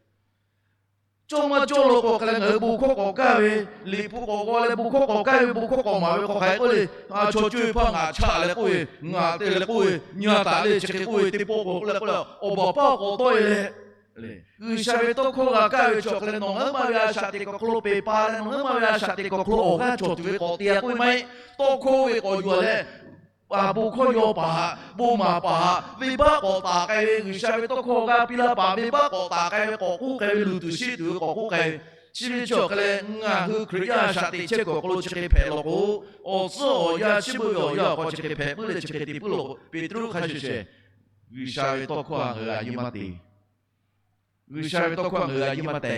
cawˇ maˇ cawˇ lo k'awꞈ k'ai leh ngaˬ hui bon hkawˇ k'awꞈ kaˇ ve, Liꞈ hpu k'awꞈ g'aw leh bon hkawˇ k'awꞈ kaˇ ve, bon hkawˇ k'awꞈ maˍ ve k'awꞈ hk'aˬ hk'e k'oˆ le, a chaw co e hpaˇ ngaˬ chaꞈ leh k'oˆ ve, ngaˬ te leh k'oˆ ve, nyi a taˍ le chi hk'e k'oˆ ve teˇ pawˆ k'o k'oˆ leh k'oˆ leh, awˬ baˬ paˇ k'awꞈ tawˆ e leh, G'uiˬsha ve tawˇ hkawˇ g'a kaˇ ve chaw hk'e leh nawˬ ngaˬ hui maˇ ve a shaꞈ teꞈ kuiˬ awˬ hk'aw lo peˬ pa leh nawˬ ngaˬ hui maˇ ve a shaꞈ teꞈ kuiˬ awˬ hk'aw lo awˬ g'aˇ cawˬ tuˬ ve k'awꞈ te a k'oˆ ve maˇ heˆ. Tawˇ hkawˇ ve k'awꞈ yuˬ leh, bon hkawˇ yaw paˍ haꞈ, bon maˍ paˍ haꞈ, venˇbaˆ k'awꞈ taˍ k'ai ve G'uiˬsha ve tawˇ hkawˇ g'a piˇ laˇ paˍ, venˇbaˆ k'awꞈ taˍ k'ai ve k'awꞈ k'oˆ k'ai ve, luˬ tuˬ sheˆ tuˬ ve k'awꞈ k'oˆ k'ai ve, chi ve chi awˬ hk'e leh ngaˬ hui Hkriꞈ yaˇ a shaꞈ teꞈ chehˇ kuiˬ awˬ hk'aw lo chi hk'e hpehꞈ law k'o, awˬ tcuhˉ awˬ yanˇ chi beuꞈ ve awˬ yanˇ awˬ hk'aw chi hk'e hpehꞈ puiˉ leh chi hk'e te puiˉ law k'o, Peˍtruˆ hk'a shuˍ shuˍ G'uiˬsha ve tawˇ hkawˇ htaꞈ ngaˬ hui a yiˇ maˇ te G'uiˬsha ve tawˇ hkawˇ htaꞈ ngaˬ hui a yiˇ maˇ te.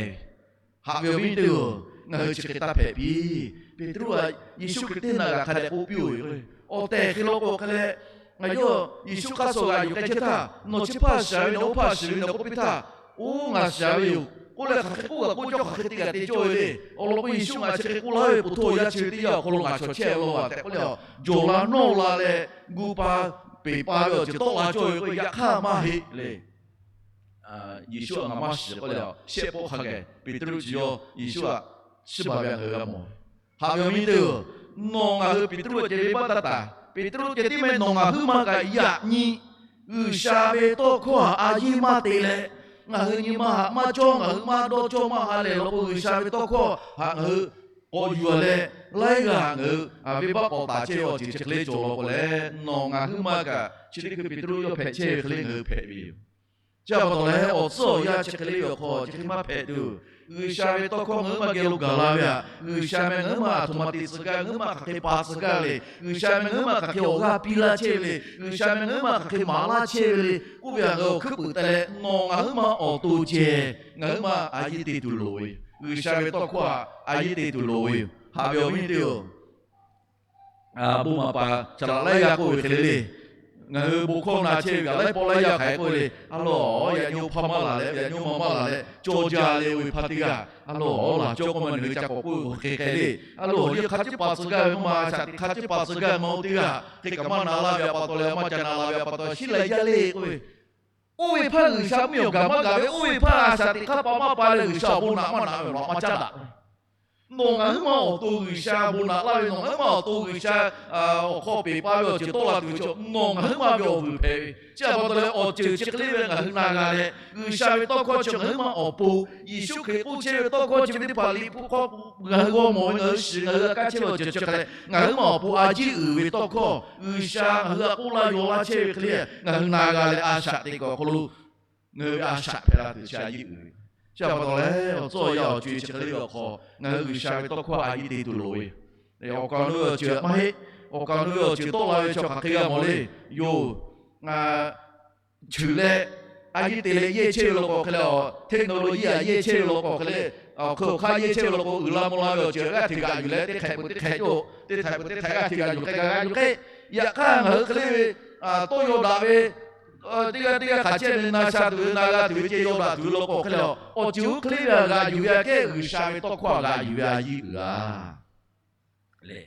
Haꞈ ve awˬ viˉ teˇ-oˬ, ngaˬ hui chi hk'e taˇ hpehꞈ piˇ. Peˍtruˆ htaꞈ Yeˍsuˆ Hkriꞈ teˇ naꞈ g'aꞈ hk'a dehꞈ k'oˆ piˇ-oˬ ve, awˬ tehˬ hk'e law k'o hk'e leh, ngaˬ yawˇ Yeˍsuˆ hk'aˇ suh g'aꞈ yuˬ k'ai chehˇ htaˇ, nawˬ chi hpaˇ shiˍ ve, nawˬ oˇ hpaˇ shiˍ ve, nawˬ k'oˆ piˇ htaˇ, oˇ ngaˬ shiˍ ve yoˬ k'oˆ leh hk'aˬ hk'e k'oˆ g'a k'oˆ cawˇ hk'aˬ hk'e te g'a te cawˇ ve le. Awˬ lawn k'o Yeˍsuˆ ngaˬ chi hk'e k'oˆ laˇ ve, po htoˇ yaˇ chi ve teˇ yanˇ awˬ hk'aw lo ngaˬ chaw chehˇ ve law a tehꞈ k'oˆ leh, jawˬ la nawˇ la leh gu pa peˬ pa ve awˬ ceuˬ tawˆ la cawˇ ve k'o, yaꞈ hk'aˇ maˇ heˆ le. Yeˍsuˆ htaꞈ ngaˬ maˇ shiˍ k'oˆ leh, shehˆ pawˆ hk'a gaˬ Peˍtruˆ chi yawˇ Yeˍsuˆ htaꞈ chiˇ baˬ ve htaꞈ ngaˬ hui g'a mawˬ. Haꞈ ve awˬ viˉ teˇ-oˬ, nawˬ ngaˬ hui Peˍtruˆ ceh venˇbaˆ taˇ taˍ. Peˍtruˆ ceh tiˉ meh nawˬ ngaˬ huiˉ ma kaꞈ yaꞈ nyi G'uiˬsha ve tawˇ hkawˇ htaꞈ a yiˇ maˇ te leh, ngaˬ hui nyi ma haꞈ maˇ cawˇ, ngaˬ hui maˇ dawˇ cawˇ maˇ ha lehˬ law k'o, G'uiˬsha ve tawˇ hkawˇ htaꞈ ngaˬ hui k'awꞈ yuˬ leh, laiˉ g'aˇ ngaˬ hui venˇbaˆ k'awꞈ taˍ chehˇ ve awˬ ceuˬ chi hk'e le cawˬ law k'o leh, nawˬ ngaˬ huiˉ ma kaꞈ chi teˇ hkui Peˍtruˆ yawˇ hpehꞈ chehˇ ve hk'e le ngaˬ hui hpehꞈ ve yoˬ. Chi pa taw leh, awˬ tcuhˉ awˬ yanˇ chi hk'e le ve awˬ hk'aw chi hk'e maˇ hpehꞈ tuˬ, G'uiˬsha ve tawˇ hkawˇ ngaˬ huiˉ ma geh lo gaˬ la ve htaꞈ, G'uiˬsha meh ngaˬ huiˉ ma a htoꞈ ma te tcuh gaˇ, ngaˬ huiˉ ma hk'aˬ hk'e pa tcuh gaˇ le, G'uiˬsha meh ngaˬ huiˉ ma hk'aˬ hk'e awˬ g'aˇ piˇ laˇ chehˇ ve le, G'uiˬsha meh ngaˬ huiˉ ma hk'aˬ hk'e maˍ laˇ chehˇ ve le k'oˆ ve htaꞈ ngaˬ hui awˬ hkuiˉ puiˍ te leh, nawˬ ngaˬ huiˉ ma awˬ to ceh ngaˬ huiˉ ma a yiˇ te tuˬ loˍ ve yoˬ. G'uiˬsha ve tawˇ hkawˇ htaꞈ a yiˇ te tuˬ loˍ ve yoˬ. Haꞈ ve awˬ viˉ teˇ-oˬ, bon maˍ paˍ Saˍ laꞈ laiˉ yaˇ k'oˆ ve hk'e le le, ngaˬ hui bon hkawˇ na chehˇ ve kaꞈ laiˉ pawˆ laiˉ yaˇ hk'aˬ hk'e k'oˆ ve le. A loˬ, yaꞈ nyi hpaˇ maˇ laˬ leh, yaꞈ nyi ma maˇ laˬ leh, cawˇ jaˇ le oˇ ve hpaˇ teˇ g'aˇ, a loˬ, laˬ cawˇ k'oˆ ma nawˬ hui ca k'awꞈ k'oˆ ve k'o hk'e hk'e le. A loˬ, awˬ liˇ hk'a ciˉ pa tcuh gaˇ ve k'oˆ ma, shaꞈ teꞈ hk'a ciˉ pa tcuh gaˇ ve ma oˇ teˇ g'aˇ hk'e kaꞈ maˇ na laˇ ve a pa taw leh, maˇ ca na la ve a pa taw, shiˉ leh yaˇ le k'oˆ ve, oˇ ve hpaˇ G'uiˬsha mvuhˇ miˬ awˬ gaˬ maˇ gaˬ ve, oˇ ve hpaˇ a shaꞈ teꞈ hk'aˇ pa maˇ pa leh G'uiˬsha awˬ bon naꞈ maˇ naꞈ ve laˬ maˇ caˉ daꞈ. Nawˬ ngaˬ huiˉ ma awˬ to G'uiˬsha bon naꞈ laˇ ve, nawˬ ngaˬ huiˉ ma awˬ to G'uiˬsha awˬ hk'aw peˬ pa ve awˬ ceuˬ tawˆ la tuˬ ve chaw, nawˬ ngaˬ huiˉ ma ve awˬ vuiˬ hpehꞈ ve. Chi a pa taw leh awˬ ceuˬ chi hk'e le ve ngaˬ hui na g'a leh, G'uiˬsha ve tawˇ hkawˇ chi ngaˬ huiˉ ma awˬ pon, Yeˍsuˆ Hkriꞈ k'oˆ chehˇ ve tawˇ hkawˇ chi ve teˇ hpaˍ Liꞈ hpu hk'aw ngaˬ hui g'aw mawˬ ve, ngaˬ hui shiˍ, ngaˬ hui g'a kaˇ chehˇ ve awˬ ceuˬ chi hk'e leh, ngaˬ huiˉ ma awˬ pon a ciˉ uiˍ ve tawˇ hkawˇ G'uiˬsha ngaˬ hui a k'oˆ laˇ yaw laˇ chehˇ ve hk'e le, ngaˬ hui na g'a leh a shaꞈ teꞈ kuˬ awˬ hk'aw lo ngaˬ hui ve a shaꞈ hpehꞈ la tuˬ chi a ciˉ uiˍ ve. Chi a pa taw leh, awˬ tcuhˉ awˬ yanˇ awˬ co e chi hk'e le ve awˬ hk'aw, ngaˬ hui G'uiˬsha ve tawˇ hkawˇ a yiˇ te tuˬ loˍ ve. Awˬ kaˍ awˬ nu ve awˬ ceuˬ maˇ heˆ. Awˬ kaˍ awˬ nu ve awˬ ceuˬ tawˆ la ve chaw hk'aˬ hk'e g'a mawˬ le. Yoˬ, ngaˬ cheuˬ leh A yehˇ te leh yehˇ chehˇ ve law k'o hk'e leh, technology a yehˇ chehˇ ve law k'o hk'e leh, awˬ hk'eun awˬ hk'aˇ yehˇ chehˇ ve law k'o, uiˍ la mvuh la ve awˬ ceuˬ g'aˇ hteꞈ g'aꞈ yuˬ leh teˇ hk'ehꞈ peuˬ teˇ hk'ehꞈ cawˇ, teˇ htaiꞈ peuˬ teˇ htaiꞈ g'aˇ hteꞈ g'aꞈ yuˬ k'ai g'a g'aˇ yuˬ k'ai. Yaꞈ hk'aˇ ngaˬ hui hk'e le ve tawˇ yaw daꞈ ve, teˇ g'aˇ teˇ g'aˇ hk'aˬ chehˇ ve na sha tuˬ ve na g'a tuˬ ve ceh yaw daꞈ tuˬ ve law k'o hk'e leh, awˬ ceuˬ oˇ hk'e le ve g'aꞈ yuˬ ve aꞈ kehˉ G'uiˬsha ve tawˇ hkawˇ a g'aꞈ yuˬ ve a yehˇ uiˍ a le.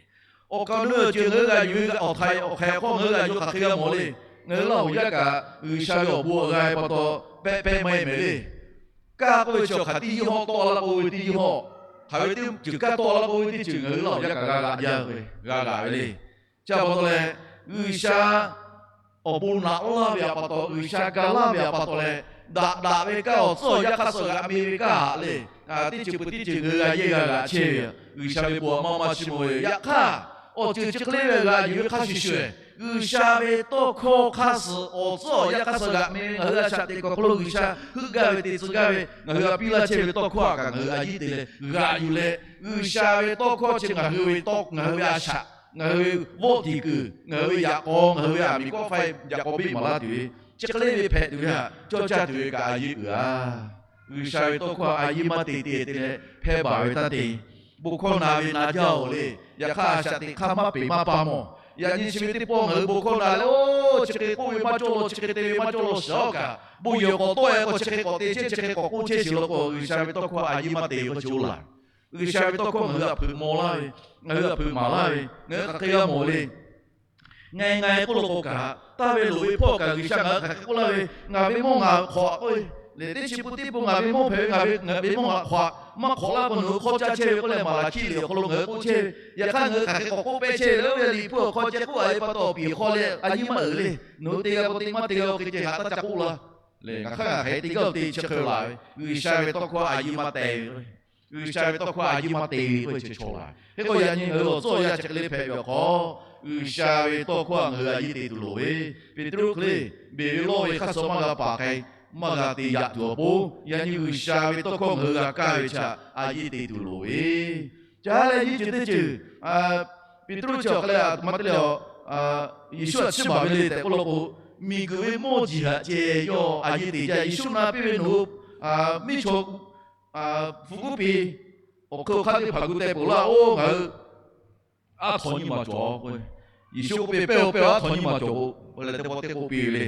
Awˬ kaˍ awˬ nu awˬ ceuˬ ngaˬ hui g'aꞈ yuˬ ve awˬ htaiˍ awˬ hk'ehꞈ hk'aw ngaˬ hui g'aꞈ yuˬ hk'aˬ hk'e g'a mawˬ le. Ngaˬ hui laˇ awˬ yaˇ kaꞈ G'uiˬsha ve awˬ bon awˬ g'a ve pa taw pehˆ pehˆ maˇ heˆ mehˍ le. Kaˇ k'oˆ ve chi awˬ hk'aˬ teˇ yawˇ hawˉ tawˆ la k'oˆ ve teˇ yawˇ hawˉ, hk'aˬ ve teˇ ceuˬ kaˇ tawˆ la k'oˆ ve teˇ ceuˬ ngaˬ hui laˇ awˬ yaˇ kaꞈ g'a g'aꞈ jaˇ ve, g'a g'aꞈ ve le. Chi pa taw leh, G'uiˬsha awˬ bon naꞈ laˇ ve aꞈ pa taw, G'uiˬsha ga laˇ ve aꞈ pa taw leh, daꞈ daꞈ ve kaˇ awˬ tcuhˉ awˬ yanˇ hk'aˇ suh g'aꞈ me ve kaˇ haꞈ le. Teˇ ceuˬ peuˬ teˇ ceuˬ ngaˬ hui g'a yehˇ g'a g'aꞈ chehˇ ve yoˬ. G'uiˬsha ve bon aꞈ maˇ maˇ chiˇ mvuh ve yoˬ. Yaꞈ hk'aˇ, awˬ ceuˬ chi hk'e le ve g'aꞈ yuˬ ve hk'a shuˍ shuˍ, G'uiˬsha ve tawˇ hkawˇ hk'aˇ suh awˬ tcuhˉ awˬ yanˇ hk'aˇ suh g'aꞈ me ve ngaˬ hui a shaꞈ teꞈ kuiˬ awˬ hk'aw lo G'uiˬsha heuˆ gaˇ ve te tcuh gaˇ ve ngaˬ hui a piˇ laˇ chehˇ ve tawˇ hkawˇ a kaꞈ ngaˬ hui a yehˇ te leh g'aꞈ yuˬ leh, G'uiˬsha ve tawˇ hkawˇ chi ngaˬ hui ve tawˇ ngaˬ hui ve a shaꞈ, ngaˬ hui ve vawˆ tiˍ kuiˬ, ngaˬ hui ve yaꞈ k'aw, ngaˬ hui ve aˬ miˍ kawˆ faiˇ yaꞈ k'aw biˇ maˍ laˇ tuˬ ve, chi hk'e le ve hpehꞈ tuˬ ve htaꞈ cawˇ caˇ tuˬ ve kaꞈ a yehˇ uiˍ a. G'uiˬsha ve tawˇ hkawˇ a yehˇ maˇ te te te leh hpehˇ baˬ ve taˇ te. Bon hkawˇ na ve na jaˇ-oˬ le. Yaꞈ hk'aˇ a shaꞈ teꞈ hk'aˇ maˇ peˍ maˇ pa mawˬ. Yaꞈ nyi chi ve teˇ pawˆ ngaˬ hui bon hkawˇ na leh, oˇ chi hk'e k'oˆ ve maˇ cawˇ law, chi hk'e te ve maˇ cawˇ law shiˍ awˉ kaꞈ, bon yehˬ k'awꞈ tawˆ e k'o chi hk'e k'awꞈ te chehˇ, chi hk'e k'awꞈ k'oˆ chehˇ shiˍ law k'o, G'uiˬsha ve tawˇ hkawˇ a yehˇ maˇ te ve k'oˆ chi oˇ laˬ. G'uiˬsha ve tawˇ hkawˇ ngaˬ hui a hpeuꞈ maw laˇ ve, ngaˬ hui a hpeuꞈ maˍ laˇ ve, ngaˬ hui hk'aˬ hk'e g'a mawˬ le. Ngaˬ e ngaˬ e k'oˆ law k'o kaꞈ, taˇ ve loˍ ve hpawˇ kaꞈ G'uiˬsha ngaˬ hui hk'aˬ hk'e k'oˆ laˇ ve, ngaˬ ve mawˇ ngaˬ hk'awꞈ k'oˆ ve le. Teˇ chi pun teˇ pun ngaˬ ve mawˇ hpehꞈ ve, ngaˬ ve ngaˬ ve mawˇ ngaˬ hk'awꞈ, maˇ hk'awꞈ laˇ k'o nawˬ hui hk'awˇ caˇ chehˇ ve k'oˆ leh Maˍlaˍhkiˆ liꞈ awˬ hk'aw lo ngaˬ hui k'oˆ chehˇ ve. Yaꞈ hk'aˇ ngaˬ hui hk'aˬ hk'e k'awꞈ k'oˆ pehˇ chehˇ ve le. Oˇ ve liꞈ hpu awˬ hk'aw ceh k'oˆ a ve pa taw piˍ hk'aw leh a yehˇ maˇ uiˍ le. Nawˬ hui te g'a k'o te maˇ te g'a k'o hk'e ceh haꞈ taˇ ca k'oˆ laˇ le. Ngaˬ hk'aˇ ngaˬ hk'aˬ hk'e te gaˇ te chi hk'e laˬ ve, G'uiˬsha ve tawˇ hkawˇ a yehˇ maˇ te ve, G'uiˬsha ve tawˇ hkawˇ a yehˇ maˇ te ve k'oˆ ve chi chaw laˬ ve. Hk'e k'o yaꞈ nyi ngaˬ hui awˬ tcuhˉ awˬ yanˇ chi hk'e le hpehꞈ ve awˬ hk'aw, G'uiˬsha ve tawˇ hkawˇ a ngaˬ hui a yehˇ te tuˬ loˍ ve, Peˍtruˆ hk'e le beˬ ve lawˇ ve hk'aˇ suh maˇ g'a paˍ k'ai, maˇ g'a te yaꞈ tuˬ awˬ pon, yaꞈ nyi G'uiˬsha ve tawˇ hkawˇ ngaˬ hui g'a kaˇ ve chi a yehˇ te tuˬ loˍ ve, ca leh nyiˇ ceuˬ teˇ ceuˬ Peˍtruˆ chi awˬ hk'e leh a htoꞈ ma te leh a, Yeˍsuˆ htaꞈ chiˇ baˬ ve le tehꞈ k'oˆ law k'o, miˬguiˬ ve mawˇ jeˬ htaꞈ ceh yawˇ a yehˇ te jaˇ. Yeˍsuˆ na piˇ ve nawˬ hui miˇ chaw hpu kuˉ piˇ, awˬ hk'eun awˬ hk'aˇ teˇ hpaˍ gu teh peuˬ laˇ-oˬ. Ngaˬ hui aˉ htaw nyiˇ maˬ cawˬ k'o, Yeˍsuˆ k'oˆ piˇ, pehˇ-oˬ, pehˇ-oˬ, aˉ htaw nyiˇ maˬ cawˬ k'o, k'oˆ leh teˇ pawˆ teˇ k'oˆ piˇ ve le.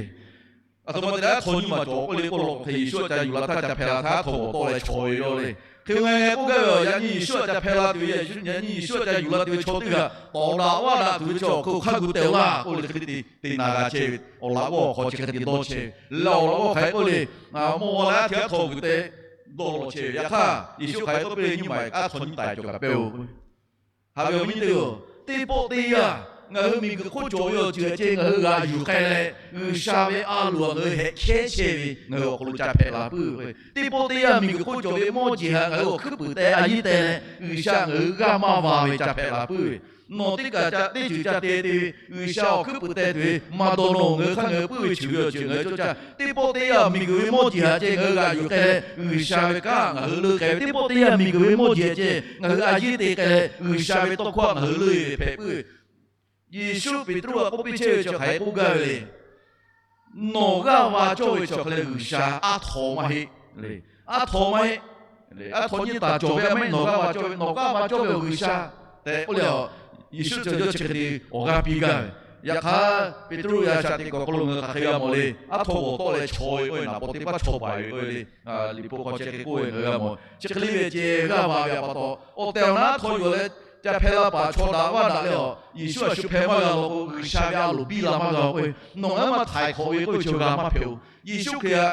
A htoꞈ ma te leh aˉ htaw nyiˇ maˬ cawˬ k'oˆ le k'oˆ law k'o hk'e, Yeˍsuˆ htaꞈ ca yuˬ la htaˇ ca hpehꞈ la htaˇ aˉ htaw g'awˬ tawˆ leh chaw ve yoˬ le. Hk'e ngaˬ ngaˬ k'oˆ gaˇ ve, yaꞈ nyi Yeˍsuˆ htaꞈ ca hpehꞈ la tuˬ ve, yaꞈ nyi Yeˍsuˆ htaꞈ ca yuˬ la tuˬ ve chaw teˇ g'aˇ tawˍ daꞈ vaˇ daꞈ tuˬ ve chi awˬ hk'eun awˬ hk'aˇ gu teh laˇ k'oˆ le hk'e te te na g'a chehˇ ve, awˬ laꞈ g'awˇ awˬ hk'aw chi hk'e te dawˇ chehˇ ve le. Awˬ laꞈ g'awˇ hk'aˬ hk'e k'oˆ le, mawˇ g'awˇ leh aˉ htaw gu teh dawˇ law chehˇ ve. Yaꞈ hk'aˇ Yeˍsuˆ hk'aˬ hk'e k'oˆ piˇ le, nyiˇ maˬ aˉ htaw nyiˇ taiˍ cawˬ kaꞈ pehˇ-oˬ. Haꞈ ve awˬ viˉ teˇ-oˬ, teˇ pawˆ teˇ yanˇ ngaˬ hui miˬguiˬ hk'oˆ cawˬ ve awˬ ceuˬ htaꞈ ceh ngaˬ hui g'aꞈ yuˬ k'ai leh, G'uiˬsha ve a loˍ htaꞈ ngaˬ hui hehꞈ hkehˉ chehˇ ve ngaˬ hui awˬ hk'aw lo ca hpehꞈ la puiˉ ve. Teˇ pawˆ teˇ yanˇ miˬguiˬ hk'oˆ cawˬ ve mawˇ jeˬ htaꞈ ngaˬ hui awˬ hkuiˉ puiˍ teh a yehˇ teh leh, G'uiˬsha ngaˬ hui g'aˇ maˇ va ve ca hpehꞈ la puiˉ ve. Nawˬ teˇ kaˬ ca teˇ ceuˬ ca te te ve, G'uiˬsha awˬ hkuiˉ puiˍ teh tuˬ ve maˇ dawˇ nawˬ ngaˬ hui hk'aˇ ngaˬ hui puiˉ ve cheuˬ ve awˬ ceuˬ ngaˬ hui cawˇ caˇ. Teˇ pawˆ teˇ yanˇ miˬguiˬ ve mawˇ jeˬ htaꞈ ceh ngaˬ hui g'aꞈ yuˬ k'ai leh, G'uiˬsha ve kanˉ ngaˬ hui leuˆ k'ai ve. Teˇ pawˆ teˇ yanˇ miˬguiˬ ve mawˇ jeˬ htaꞈ ceh ngaˬ hui a yehˇ te k'ai leh, G'uiˬsha ve tawˇ hkawˇ htaꞈ ngaˬ hui leuˆ ve hpehꞈ puiˉ ve. Yeˍsuˆ Peˍtruˆ htaꞈ k'oˆ piˇ chehˇ ve chi hk'aˬ hk'e k'oˆ gaˇ ve le. Nawˬ g'aˇ va cawˇ ve chi awˬ hk'e leh G'uiˬsha aˉ htaw maˇ heˆ. Aˉ htaw maˇ heˆ. Aˉ htaw nyiˇ taˍ cawˬ ve maˇ heˆ, nawˬ g'aˇ va cawˇ ve, nawˬ g'aˇ va cawˇ ve G'uiˬsha tehꞈ k'oˆ leh, Yeˍsuˆ chi yawˇ chi hk'e te awˬ g'aˇ piˇ gaˇ ve. Yaꞈ hk'aˇ Peˍtruˆ ve a shaꞈ teꞈ kuiˬ awˬ hk'aw lo ngaˬ hui hk'aˬ hk'e g'a mawˬ le. Aˉ htaw g'awˬ tawˆ leh chaw ve k'oˆ ve naˍ paw teˇ paˉ chaw paiˍ ve k'oˆ ve le. Liꞈ hpu hk'aw chi hk'e k'oˆ ve ngaˬ hui g'a mawˬ. Chi hk'e le ve ceh g'aˇ va ve pa taw, awˬ tehˬ awˬ na aˉ htaw yuˬ leh ca hpehꞈ la paˍ chaw daꞈ vaˇ daꞈ leh a, Yeˍsuˆ a shu hpehꞈ maˇ g'a law k'o, G'uiˬsha ve a loˍ biˇ la maˇ g'a-oˬ k'oˆ ve, nawˬ ngaˬ hui maˇ htaiˍ hk'awꞈ ve k'oˆ ve chaw g'a maˇ hpehꞈ-oˬ. Yeˍsuˆ Hkriꞈ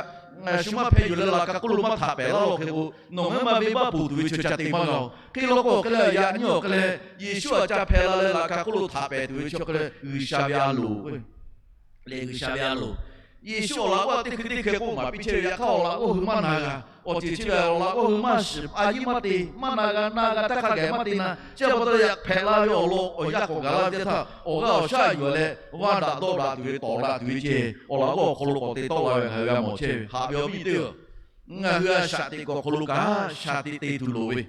htaꞈ shu maˇ hpehꞈ yuˬ leh laꞈ ka hk'oˆ lo maˇ htaꞈ pehˍ laˇ law hk'e k'o, nawˬ ngaˬ hui maˇ venˇbaˆ ponˬ tuˬ ve chaw ca te maˇ g'a-oˬ. Hk'e law k'o awˬ hk'e leh yaꞈ nyi awˬ hk'e leh, Yeˍsuˆ htaꞈ ca hpehꞈ la leh laꞈ ka hk'oˆ lo htaꞈ pehˍ tuˬ ve chaw hk'e leh G'uiˬsha ve a loˍ k'o, leh G'uiˬsha ve a loˍ. Yeˍsuˆ awˬ laꞈ g'awˇ teˇ hkui teˇ hkui k'oˆ maˍ piˇ chehˇ ve, yaꞈ hk'aˇ awˬ laꞈ g'awˇ hui maˇ na g'a. Awˬ ceuˬ chi ve awˬ laꞈ g'awˇ hui maˇ shiˍ, a yehˇ maˇ te, maˇ na g'a, na g'a htaˇ hk'a gaˬ maˇ te na. Chi pa taw yaꞈ hpehꞈ la ve awˬ lawn awˬ yanˇ k'awꞈ gaˬ la ve teˇ htaˇ, awˬ g'aˇ awˬ shaˉ yuˬ leh vaˇ daꞈ dawˇ daꞈ tuˬ ve tawˍ daꞈ tuˬ ve ceh, awˬ laꞈ g'awˇ awˬ hk'aw lo k'awꞈ te tawˆ la ve ngaˬ hui g'a mawˬ chehˇ ve. Haꞈ ve awˬ viˉ teˇ-oˬ, ngaˬ hui a shaꞈ teꞈ kuiˬ awˬ hk'aw lo kaꞈ shaꞈ teꞈ te tuˬ loˍ ve,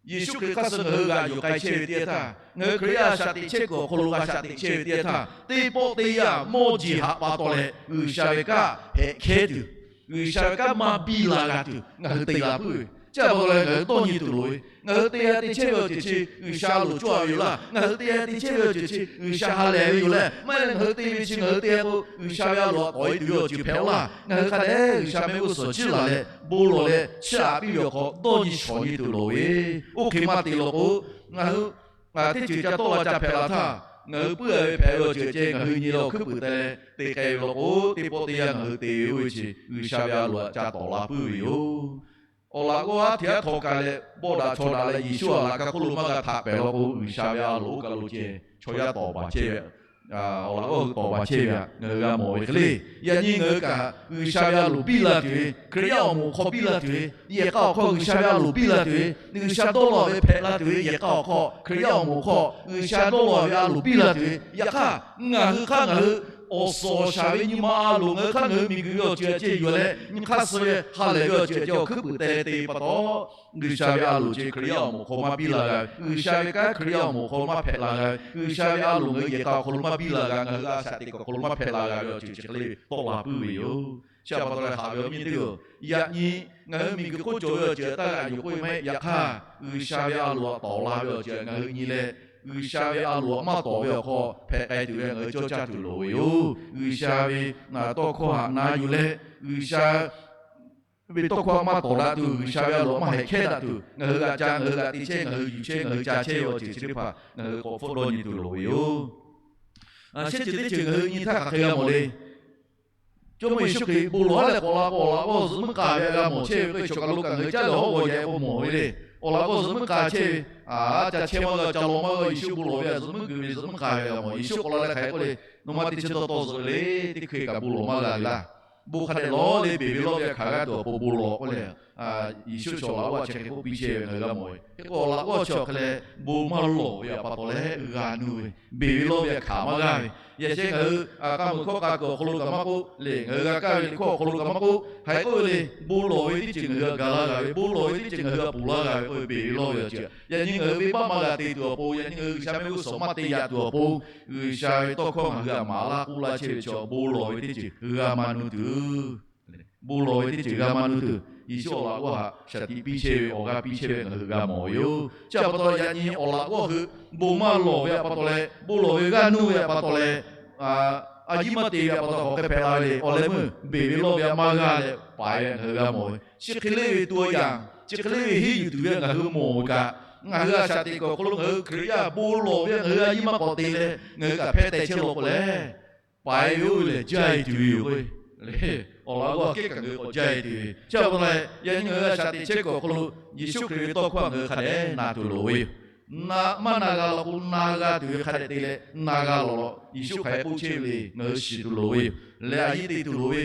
Yeˍsuˆ Hkriꞈ hk'aˇ suh ngaˬ hui g'aꞈ yuˬ k'ai chehˇ ve teˇ yanˇ htaˇ, ngaˬ hui Hkriꞈ yaˇ a shaꞈ teꞈ chehˇ kuiˬ awˬ hk'aw lo g'a shaꞈ teꞈ chehˇ ve teˇ yanˇ htaˇ, teˇ pawˆ teˇ yanˇ mawˇ jeˬ haꞈ pa taw leh G'uiˬsha ve kanˉ hehꞈ hkehˉ tuˬ, G'uiˬsha ve kanˉ maˇ biˇ la g'a tuˬ ngaˬ hui te la puiˉ ve. Chi pa taw leh ngaˬ hui dawˇ nyi tuˬ loˍ ve, ngaˬ hui te g'a te chehˇ ve awˬ ceuˬ chi G'uiˬsha loˍ cawˇ a ve yoˬ laˇ. Ngaˬ hui te g'a te chehˇ ve awˬ ceuˬ chi G'uiˬsha ha lehˬ ve yoˬ leh, maˇ heˆ leh ngaˬ hui te ve chi ngaˬ hui te k'o G'uiˬsha ve a loˍ htaꞈ tawˍ e tuˬ ve awˬ ceuˬ hpehꞈ-oˆ laˇ. Ngaˬ hui hk'a dehꞈ G'uiˬsha mehˆ g'uˇ suhˍ chiˇ laˬ leh bon lawˬ leh chiˇ aꞈ piˇ ve awˬ hk'aw dawˇ nyi shawˍ nyi tuˬ loˍ ve, oˇ hk'e maˇ te law k'o, ngaˬ hui teˇ ceuˬ ca tawˆ la ca hpehꞈ la htaˇ, ngaˬ hui puiˉ a ve hpehꞈ ve awˬ ceuˬ ceh ngaˬ hui nyi leh awˬ hkuiˉ puiˍ teh leh te k'ai ve law k'o, teˇ pawˆ teˇ yanˇ ngaˬ hui te ve oˇ ve chi G'uiˬsha ve a loˍ htaꞈ ca tawˍ la puiˉ ve yoˬ. Awˬ laꞈ g'awˇ aˉ hteꞈ aˉ htaw ka leh bawˆ daꞈ chaw daꞈ leh Yeˍsuˆ a laꞈ ka hk'oˆ lo maˇ g'a htaꞈ pehˍ law k'o, G'uiˬsha ve a loˍ oˇ kaˬ lo ceh chaw yaˇ tawˍ baˬ chehˇ ve, awˬ laꞈ g'awˇ hui tawˍ baˬ chehˇ ve htaꞈ ngaˬ hui g'a mawˬ ve hk'e le. Yaꞈ nyi ngaˬ hui kaꞈ G'uiˬsha ve a loˍ biˇ la tuˬ ve, Hkriꞈ yaˇ awˬ moˍ awˬ hk'aw biˇ la tuˬ ve, yehˬ k'a awˬ hk'aw G'uiˬsha ve a loˍ biˇ la tuˬ ve, G'uiˬsha dawˇ law ve hpehꞈ la tuˬ ve, yehˬ k'a awˬ hk'aw Hkriꞈ yaˇ awˬ moˍ awˬ hk'aw G'uiˬsha dawˇ law ve a loˍ biˇ la tuˬ ve, yaꞈ hk'aˇ ngaˬ hui hk'aˇ ngaˬ hui awˬ suhˍ awˬ shaˍ ve nyi ma a loˍ ngaˬ hui hk'aˇ ngaˬ hui miˬguiˬ ve awˬ ceuˬ a ceh yuˬ leh nyi hk'aˇ suh ve ha lehˬ ve awˬ ceuˬ a ceh awˬ hkuiˉ puiˍ teh leh te pa taw, G'uiˬsha ve a loˍ ceh Hkriꞈ yaˇ awˬ moˍ awˬ hk'aw maˇ biˇ la g'a ve, G'uiˬsha ve kanˉ Hkriꞈ yaˇ awˬ moˍ awˬ hk'aw maˇ hpehꞈ la g'a ve, G'uiˬsha ve a loˍ ngaˬ hui yehˬ k'a awˬ hk'aw lo maˇ biˇ la g'a, ngaˬ hui a shaꞈ teꞈ kuiˬ awˬ hk'aw lo maˇ hpehꞈ la g'a ve awˬ ceuˬ chi hk'e le tawˆ la puiˉ ve yoˬ. Chi pa taw leh haꞈ ve awˬ miˇ teˇ g'aˇ, yaꞈ nyi ngaˬ hui miˬguiˬ hk'oˆ cawˬ ve awˬ ceuˬ htaꞈ taˇ g'aꞈ yuˬ k'oˆ ve maˇ heˆ. Yaꞈ hk'aˇ, G'uiˬsha ve a loˍ htaꞈ tawˍ la ve awˬ ceuˬ ngaˬ hui nyi leh, G'uiˬsha ve a loˍ htaꞈ maˇ tawˍ ve awˬ hk'aw hpehꞈ k'ai tuˬ ve ngaˬ hui cawˇ caˇ tuˬ loˍ ve yoˬ. G'uiˬsha ve tawˇ hkawˇ htaꞈ na yuˬ leh, G'uiˬsha ve tawˇ hkawˇ htaꞈ maˇ tawˍ daꞈ tuˬ, G'uiˬsha ve a loˍ htaꞈ maˇ haiˬ hkehˇ daꞈ tuˬ, ngaˬ hui g'a ca, ngaˬ hui g'a te chehˇ, ngaˬ hui yuˬ chehˇ, ngaˬ hui ca chehˇ ve awˬ ceuˬ chi teˇ hpaˍ ngaˬ hui k'awꞈ hpfuhˆ dawˇ nyi tuˬ loˍ ve yoˬ. Shehˉ ceuˬ teˇ ceuˬ ngaˬ hui nyi htaˇ hk'aˬ hk'e g'a mawˬ le. Jawˇmawˇ Yeˍsuˆ Hkriꞈ bon lawˬ haˉ leh k'awꞈ la k'o, awˬ laꞈ g'awˇ zuhꞈ muiˉ k'a ve htaꞈ g'a mawˬ chehˇ ve k'o, chaw kaˬ lo kaꞈ ngaˬ hui caˉ leh hawˉ g'awˬ yaꞈ k'o mawˬ ve le. Awˬ laꞈ g'awˇ zuhꞈ muiˉ k'a chehˇ ve, ca chehˇ maˇ g'a, ca law maˇ g'a, Yeˍsuˆ bon lawˬ ve htaꞈ zuhꞈ muiˉ kuiˬ ve zuhꞈ muiˉ k'a ve htaꞈ g'a mawˬ. Yeˍsuˆ k'awꞈ la leh hk'aˬ hk'e k'oˆ le, Nawˬ ma teˇ chehˇ dawˇ tawˇ zuhꞈ le, teˇ hkui kaꞈ bon lawˬ maˇ g'a ve laˇ. Bon hk'a dehꞈ lawˬ le, beˬ ve lawˇ ve htaꞈ hkanˍ g'aˇ tuˬ awˬ pon bon lawˬ k'oˆ leh, Yeˍsuˆ chaw laꞈ g'awˇ chi hk'e k'oˆ piˇ chehˇ ve ngaˬ hui g'a mawˬ ve. Hk'e k'o awˬ laꞈ g'awˇ chi awˬ hk'e leh bon maˇ lawˬ ve htaꞈ pa taw leh g'a nuˇ ve, beˬ ve lawˇ ve htaꞈ hkanˍ maˇ g'aˇ ve, yaꞈ sheh ngaˬ hui k'a muiˬ hkawˇ k'a kuiˬ awˬ hk'aw lo kaꞈ maˇ k'oˆ le, ngaˬ hui g'a kaˇ ve liꞈ hkawˇ awˬ hk'aw lo kaꞈ maˇ k'oˆ, hk'aˬ hk'e k'oˆ ve le, bon lawˬ ve teˇ ceuˬ ngaˬ hui htaꞈ gaˬ laˇ g'a ve, bon lawˬ ve teˇ ceuˬ ngaˬ hui htaꞈ ponˬ laˇ g'a ve k'oˆ ve, beˬ ve lawˇ ve awˬ ceuˬ yaꞈ nyi ngaˬ hui venˇbaˆ maˇ g'a te tuˬ awˬ pon, yaꞈ nyi ngaˬ hui G'uiˬsha mehˆ g'uˇ suhˍ maˇ te yaꞈ tuˬ awˬ pon, G'uiˬsha ve tawˇ hkawˇ ngaˬ hui htaꞈ maˍ laˇ k'oˆ laˇ chehˇ ve chaw bon lawˬ ve teˇ ceuˬ g'a maˇ nuˇ tuˬ bon lawˬ ve teˇ ceuˬ g'a maˇ nuˇ tuˬ, Yeˍsuˆ awˬ laꞈ g'awˇ htaꞈ shaˍ tiꞈ piˇ chehˇ ve, awˬ g'aˇ piˇ chehˇ ve ngaˬ hui g'a mawˬ ve yoˬ. Chi pa taw yaꞈ nyi awˬ laꞈ g'awˇ hui bon maˇ lawˬ ve htaꞈ pa taw leh, bon lawˬ ve g'aˇ nuˇ ve htaꞈ pa taw leh, a yiˉ maˇ te ve htaꞈ pa taw k'awꞈ hk'e hpehꞈ la ve le. Awˬ leh meuˇ beˬ ve lawˇ ve htaꞈ maˇ g'aˇ leh paiˍ ve ngaˬ hui g'a mawˬ ve. Chi hk'e le ve tuˬ yanˇ, chi hk'e le ve henˇ yuˬ tuˬ ve ngaˬ hui mawˬ ve kaꞈ, ngaˬ hui a shaꞈ teꞈ kuiˬ awˬ hk'aw lo ngaˬ hui Hkriꞈ yaˇ bon lawˬ ve htaꞈ ngaˬ hui a yiˉ maˇ k'awꞈ te leh ngaˬ hui kaꞈ hpehˇ teh chehˇ law k'o leh, paiˍ ve oˇ ve lehˬ jaˇ e tuˬ ve yoˬ k'o, awˬ laꞈ g'awˇ hkehˉ kaꞈ ngaˬ hui k'awꞈ jaˇ e tuˬ ve. Chi pa taw leh yaꞈ nyi ngaˬ hui a shaꞈ teꞈ chehˇ kuiˬ awˬ hk'aw lo Yeˍsuˆ Hkriꞈ ve tawˇ hkawˇ htaꞈ ngaˬ hui hk'a dehꞈ na tuˬ loˍ ve yoˬ. Maˇ na g'a law k'o, na g'a tuˬ ve hk'a dehꞈ te leh na g'a lawˬ lawˬ. Yeˍsuˆ hk'aˬ hk'e k'oˆ chehˇ ve le, ngaˬ hui shiˍ tuˬ loˍ ve yoˬ. Leh a yiˉ te tuˬ loˍ ve,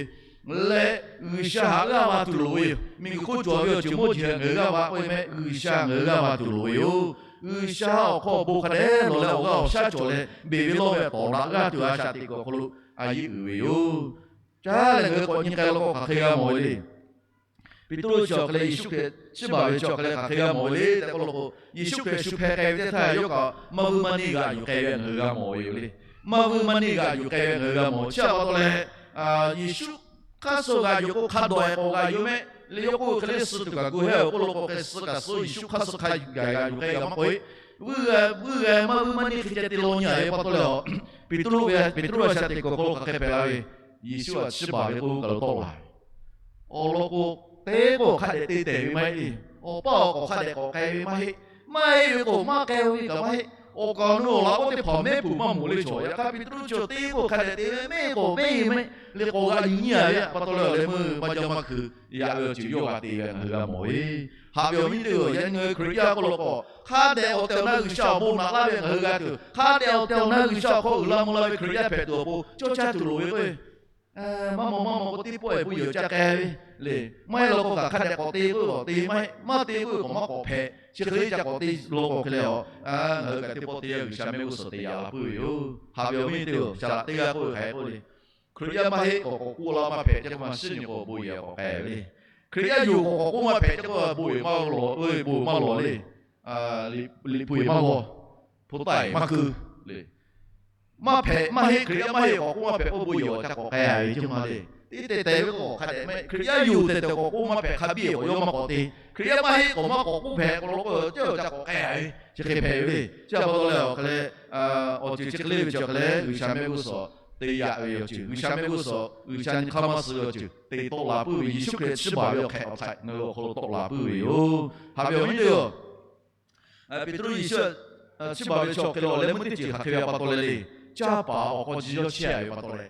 leh G'uiˬsha htaꞈ g'aˇ va tuˬ loˍ ve yoˬ. Miˬguiˬ hk'oˆ cawˬ ve awˬ ceuˬ mawˇ jeˬ htaꞈ ngaˬ hui g'aˇ va k'oˆ ve mehˆ, G'uiˬsha ngaˬ hui g'aˇ va tuˬ loˍ ve yoˬ. G'uiˬsha awˬ hk'aw bon hk'a dehꞈ lawˬ leh awˬ g'aˇ awˬ shaˉ cawˬ leh beˬ ve lawˇ ve htaꞈ tawˍ daꞈ g'aˇ tuˬ a shaꞈ teꞈ kuiˬ awˬ hk'aw lo a yiˉ uiˍ ve yoˬ. Caˇ lehˬ ngaˬ hui k'awꞈ nyi k'ai law k'o hk'aˬ hk'e g'a mawˬ ve le. Peˍtruˆ chi awˬ hk'e leh Yeˍsuˆ Hkriꞈ chiˇ baˬ ve chi awˬ hk'e leh hk'aˬ hk'e g'a mawˬ ve le tehꞈ k'oˆ law k'o, Yeˍsuˆ Hkriꞈ shu hpeh k'ai ve teˇ htaˇ yawˇ kaꞈ maˇ vuiˇ maˇ neˇ g'a yuˬ k'ai ve ngaˬ hui g'a mawˬ ve yoˬ le. Maˇ vuiˇ maˇ neˇ g'a yuˬ k'ai ve ngaˬ hui g'a mawˬ. Chi pa taw leh, Yeˍsuˆ hk'aˇ suh g'a yuˬ k'o hk'a dawꞈ e k'awꞈ g'a yuˬ mehˆ le. Yawˇ k'oˆ ve hk'e le suh tuˬ kaꞈ gu hehˉ-oˬ k'oˆ law k'o, hk'e suh kaꞈ suh Yeˍsuˆ hk'aˇ suh hk'a g'a g'a yuˬ k'ai g'a maˇ k'oˆ e. Vuiˇ g'a, vuiˇ g'a maˇ vuiˇ maˇ neˇ hk'e ceh te law nyi a ve pa taw leh, Peˍtruˆ ve, Peˍtruˆ a shaꞈ teꞈ kuiˬ awˬ hk'aw lo hk'aˬ hk'e hpehꞈ la ve, Yeˍsuˆ htaꞈ chiˇ baˬ ve k'o kaˬ lo tawˆ la ve. Awˬ lawn k'o, teˇ k'oˆ hk'a dehꞈ te tehˬ ve maˇ heˆ le. Awˬ paˇ awˬ k'awꞈ hk'a dehꞈ k'awꞈ k'ai ve maˇ heˆ. Maˇ heˆ ve k'o maˇ k'ai ve kaꞈ maˇ heˆ. Awˬ kaˍ awˬ nu awˬ laꞈ k'oˆ teˇ hpaˍ mehˉ peuˬ maˇ mawˬ le chaw. Yaꞈ hk'aˇ Peˍtruˆ chi teˇ k'oˆ hk'a dehꞈ te ve mehˆ k'o mehˆ ve mehˆ le k'awꞈ g'a yuˬ nyi a ve pa taw leh awˬ leh meuˇ maˇ jaˇ maˇ hkui yaꞈ ve awˬ ceuˬ yawˇ g'a te ve ngaˬ hui g'a mawˬ ve. Haꞈ ve awˬ viˉ teˇ hpaˍ, yaꞈ nyi ngaˬ hui Hkriꞈ yaˇ k'oˆ law k'o, hk'a dehꞈ awˬ tehˬ awˬ na G'uiˬsha awˬ bon naꞈ laˇ ve ngaˬ hui g'a tuˬ, hk'a dehꞈ awˬ tehˬ awˬ na G'uiˬsha awˬ hk'aw uiˍ la mvuh la ve Hkriꞈ yaˇ hpehꞈ tuˬ awˬ pon cawˇ caˇ tuˬ loˍ ve k'o, maˇ mawˬ maˇ mawˬ k'o teˇ pawˆ e bon yehˬ awˬ ca k'ai ve le. Maˇ heˆ law k'o kaꞈ hk'a dehꞈ k'awꞈ te k'oˆ ve k'awꞈ te maˇ heˆ, maˇ te k'oˆ ve k'awꞈ maˇ k'awꞈ hpehꞈ. Chi hk'e le ca k'awꞈ te law k'o hk'e leh a, ngaˬ hui kaꞈ teˇ pawˆ teˇ yanˇ G'uiˬsha mehˆ g'uˇ suhˍ te yaꞈ la puiˉ ve yoˬ. Haꞈ ve awˬ viˉ teˇ hpaˍ, shaˍ laꞈ teˇ g'aˇ k'oˆ ve hk'aˬ hk'e k'oˆ le. Hkriꞈ yaˇ maˇ heˆ k'awꞈ k'awꞈ k'oˆ laˇ maˇ hpehꞈ, ca k'o ma shiˉ nyi k'o bon yehˬ k'awꞈ k'ai ve le. Hkriꞈ yaˇ yoˬ k'awꞈ k'awꞈ k'oˆ maˇ hpehꞈ, ca k'o bon yehˬ maˇ lawˬ, bon maˇ lawˬ le. Liꞈ hpu yehˬ maˇ g'aw, hpu taˆ yehˬ maˇ keu le. Maˇ hpehꞈ maˇ heˆ, Hkriꞈ yaˇ maˇ heˆ k'awꞈ k'oˆ maˇ hpehꞈ k'o bon yehˬ awˬ ca k'awꞈ k'ai a ve ceh ma le. Teˇ te tehˬ ve k'o hk'a dehꞈ mehˆ, Hkriꞈ yaˇ yoˬ tehˬ tehˬ k'awꞈ k'oˆ maˇ hpehꞈ, hk'a biˇ k'awꞈ yawˇ maˇ k'awꞈ te. Hkriꞈ yaˇ maˇ heˆ k'awꞈ maˇ k'awꞈ k'oˆ hpehꞈ k'o, law k'o ceh awˬ ca k'awꞈ k'ai ve chi hk'e hpehꞈ ve le. Chi pa taw leh awˬ hk'e leh, awˬ ceuˬ chi hk'e le ve chi awˬ hk'e leh G'uiˬsha mehˆ g'uˇ suhˍ te yaꞈ ve awˬ ceuˬ, G'uiˬsha mehˆ g'uˇ suhˍ G'uiˬsha nyi hk'aˇ maˇ suh ve awˬ ceuˬ te tawˆ la puiˉ ve, Yeˍsuˆ Hkriꞈ chiˇ baˬ ve awˬ hk'ehꞈ awˬ htaiꞈ ngaˬ hui awˬ hk'aw lo tawˆ la puiˉ ve yoˬ. Haꞈ ve awˬ viˉ teˇ-oˬ, Peˍtruˆ Yeˍsuˆ chiˇ baˬ ve chaw hk'e leh awˬ leh meuˇ teˇ ceuˬ hk'aˬ hk'e ve pa taw leh le, caˇ paˍ awˬ k'aw ji yawˇ chehˇ ve pa taw leh,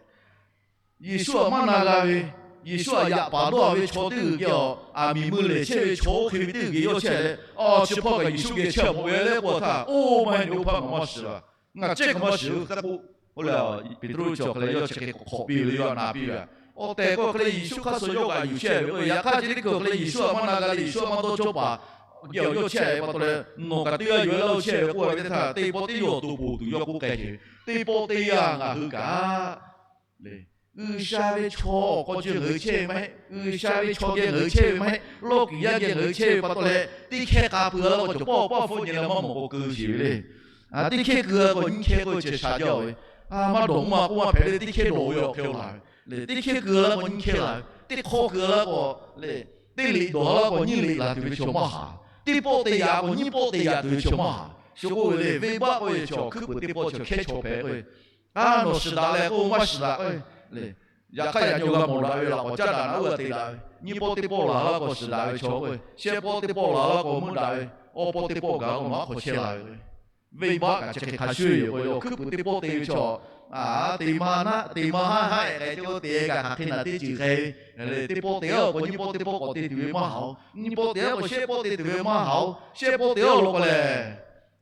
Yeˍsuˆ aꞈ maˇ na g'a ve, Yeˍsuˆ aꞈ yaꞈ paˍ dawˇ ve chaw teˇ g'uiˬ geh awˬ aˬ miˍ meuˇ lehˬ chehˇ ve chaw oˇ hk'e ve teˇ g'uiˬ geh yawˇ chehˇ leh, a chi hpawˇ kaꞈ Yeˍsuˆ geh chehˇ mawˬ ve leh k'oˆ htaˇ, oˇ maˇ heˆ, oˇ hpaˇ ngaˬ maˇ shiˍ la. Ngaˬ cehˇ kaꞈ maˇ shiˍ-o tehꞈ k'oˆ. Oˇ leh Peˍtruˆ chi awˬ hk'e leh yawˇ chi hk'e k'awꞈ hk'awꞈ piˇ ve le, yawˇ aꞈ na piˇ ve. Awˬ tehˬ k'o hk'e leh Yeˍsuˆ hk'aˇ suh yawˇ kaꞈ yuˬ chehˇ ve k'o, yaꞈ hk'aˇ chi teˇ hkui awˬ hk'e leh Yeˍsuˆ aꞈ maˇ na g'a leh Yeˍsuˆ aꞈ maˇ dawˇ cawˇ paˍ geh awˬ yawˇ chehˇ ve pa taw leh, nawˬ kaꞈ teˇ g'aˇ yuˬ-e laˇ-oˆ chehˇ ve k'oˆ ve teˇ htaˇ, teˇ pawˆ teˇ yawˇ awˬ to poˬ tuˬ yawˇ k'oˆ k'ai ve, teˇ pawˆ teˇ yanˇ ngaˬ hui kaꞈ le, G'uiˬsha ve chaw awˬ k'aw ceuˬ ngaˬ hui chehˇ ve maˇ heˆ. G'uiˬsha ve chaw geh ngaˬ hui chehˇ ve maˇ heˆ. Lawˇ kiˬ yaˇ geh ngaˬ hui chehˇ ve pa taw leh, teˇ hkehˇ k'a pui-a laˇ k'o, cawˬ pawˆ pawˆ hpfuhˆ nyi leh maˇ mawˬ k'o keu sheˍ ve le. Teˇ hkehˇ keu laˇ k'o nyiˇ hkehˇ k'oˆ ve ceh sha jaˇ-oˬ ve. Maˇ dawˬ maˇ k'oˆ maˇ hpehꞈ le, teˇ hkehˇ dawˬ ve awˬ hk'e laˬ ve le. Teˇ hkehˇ keu laˇ k'o nyiˇ hkehˇ laˬ ve, teˇ hk'awˇ keu laˇ k'o le, teˇ liꞈ dawˬ laˇ k'o nyiˇ liꞈ laˬ tuˬ ve chaw maˇ haˍ. Teˇ pawˆ te yaꞈ k'o nyiˇ pawˆ te yaꞈ tuˬ ve chaw maˇ haˍ. Shu k'oˆ ve le, venˇbaˆ k'oˆ ve chaw hkuiˉ puiˍ teˇ pawˆ chaw hkehˉ chaw hpehꞈ k'o, a nawˬ shiˍ daꞈ leh k'oˆ maˇ shiˍ daꞈ k'o le, yaꞈ hk'aˇ yaꞈ nyi g'a mawˬ daꞈ ve laꞈ k'awꞈ caˉ daꞈ na uˇ g'a te daꞈ ve, nyiˇ pawˆ teˇ pawˆ laˬ laˇ k'o shiˍ daꞈ ve chaw k'o, shehˆ pawˆ teˇ pawˆ laˬ laˇ k'o meuˇ daꞈ ve, awˇ pawˆ teˇ pawˆ gaˬ k'o nawˬ aˉ hk'aw chehˇ la ve k'o, venˇbaˆ kaꞈ chi hk'e hk'a shuˍ yoˬ k'o, yawˇ hkuiˉ puiˍ teˇ pawˆ te ve chaw, te ma naˆ te ma haˉ haˉ-ehˍ k'ai te k'o te kaꞈ hk'aˬ hk'e naˬ teˇ ceuˬ hk'e ve, teˇ pawˆ te-a k'o nyiˇ pawˆ teˇ pawˆ k'awꞈ te tuˬ ve maˇ haˍ-oˬ. Nyiˇ pawˆ te-a k'o shehˆ pawˆ te tuˬ ve maˇ haˍ-oˬ. Shehˆ pawˆ te-a law k'o lehˬ,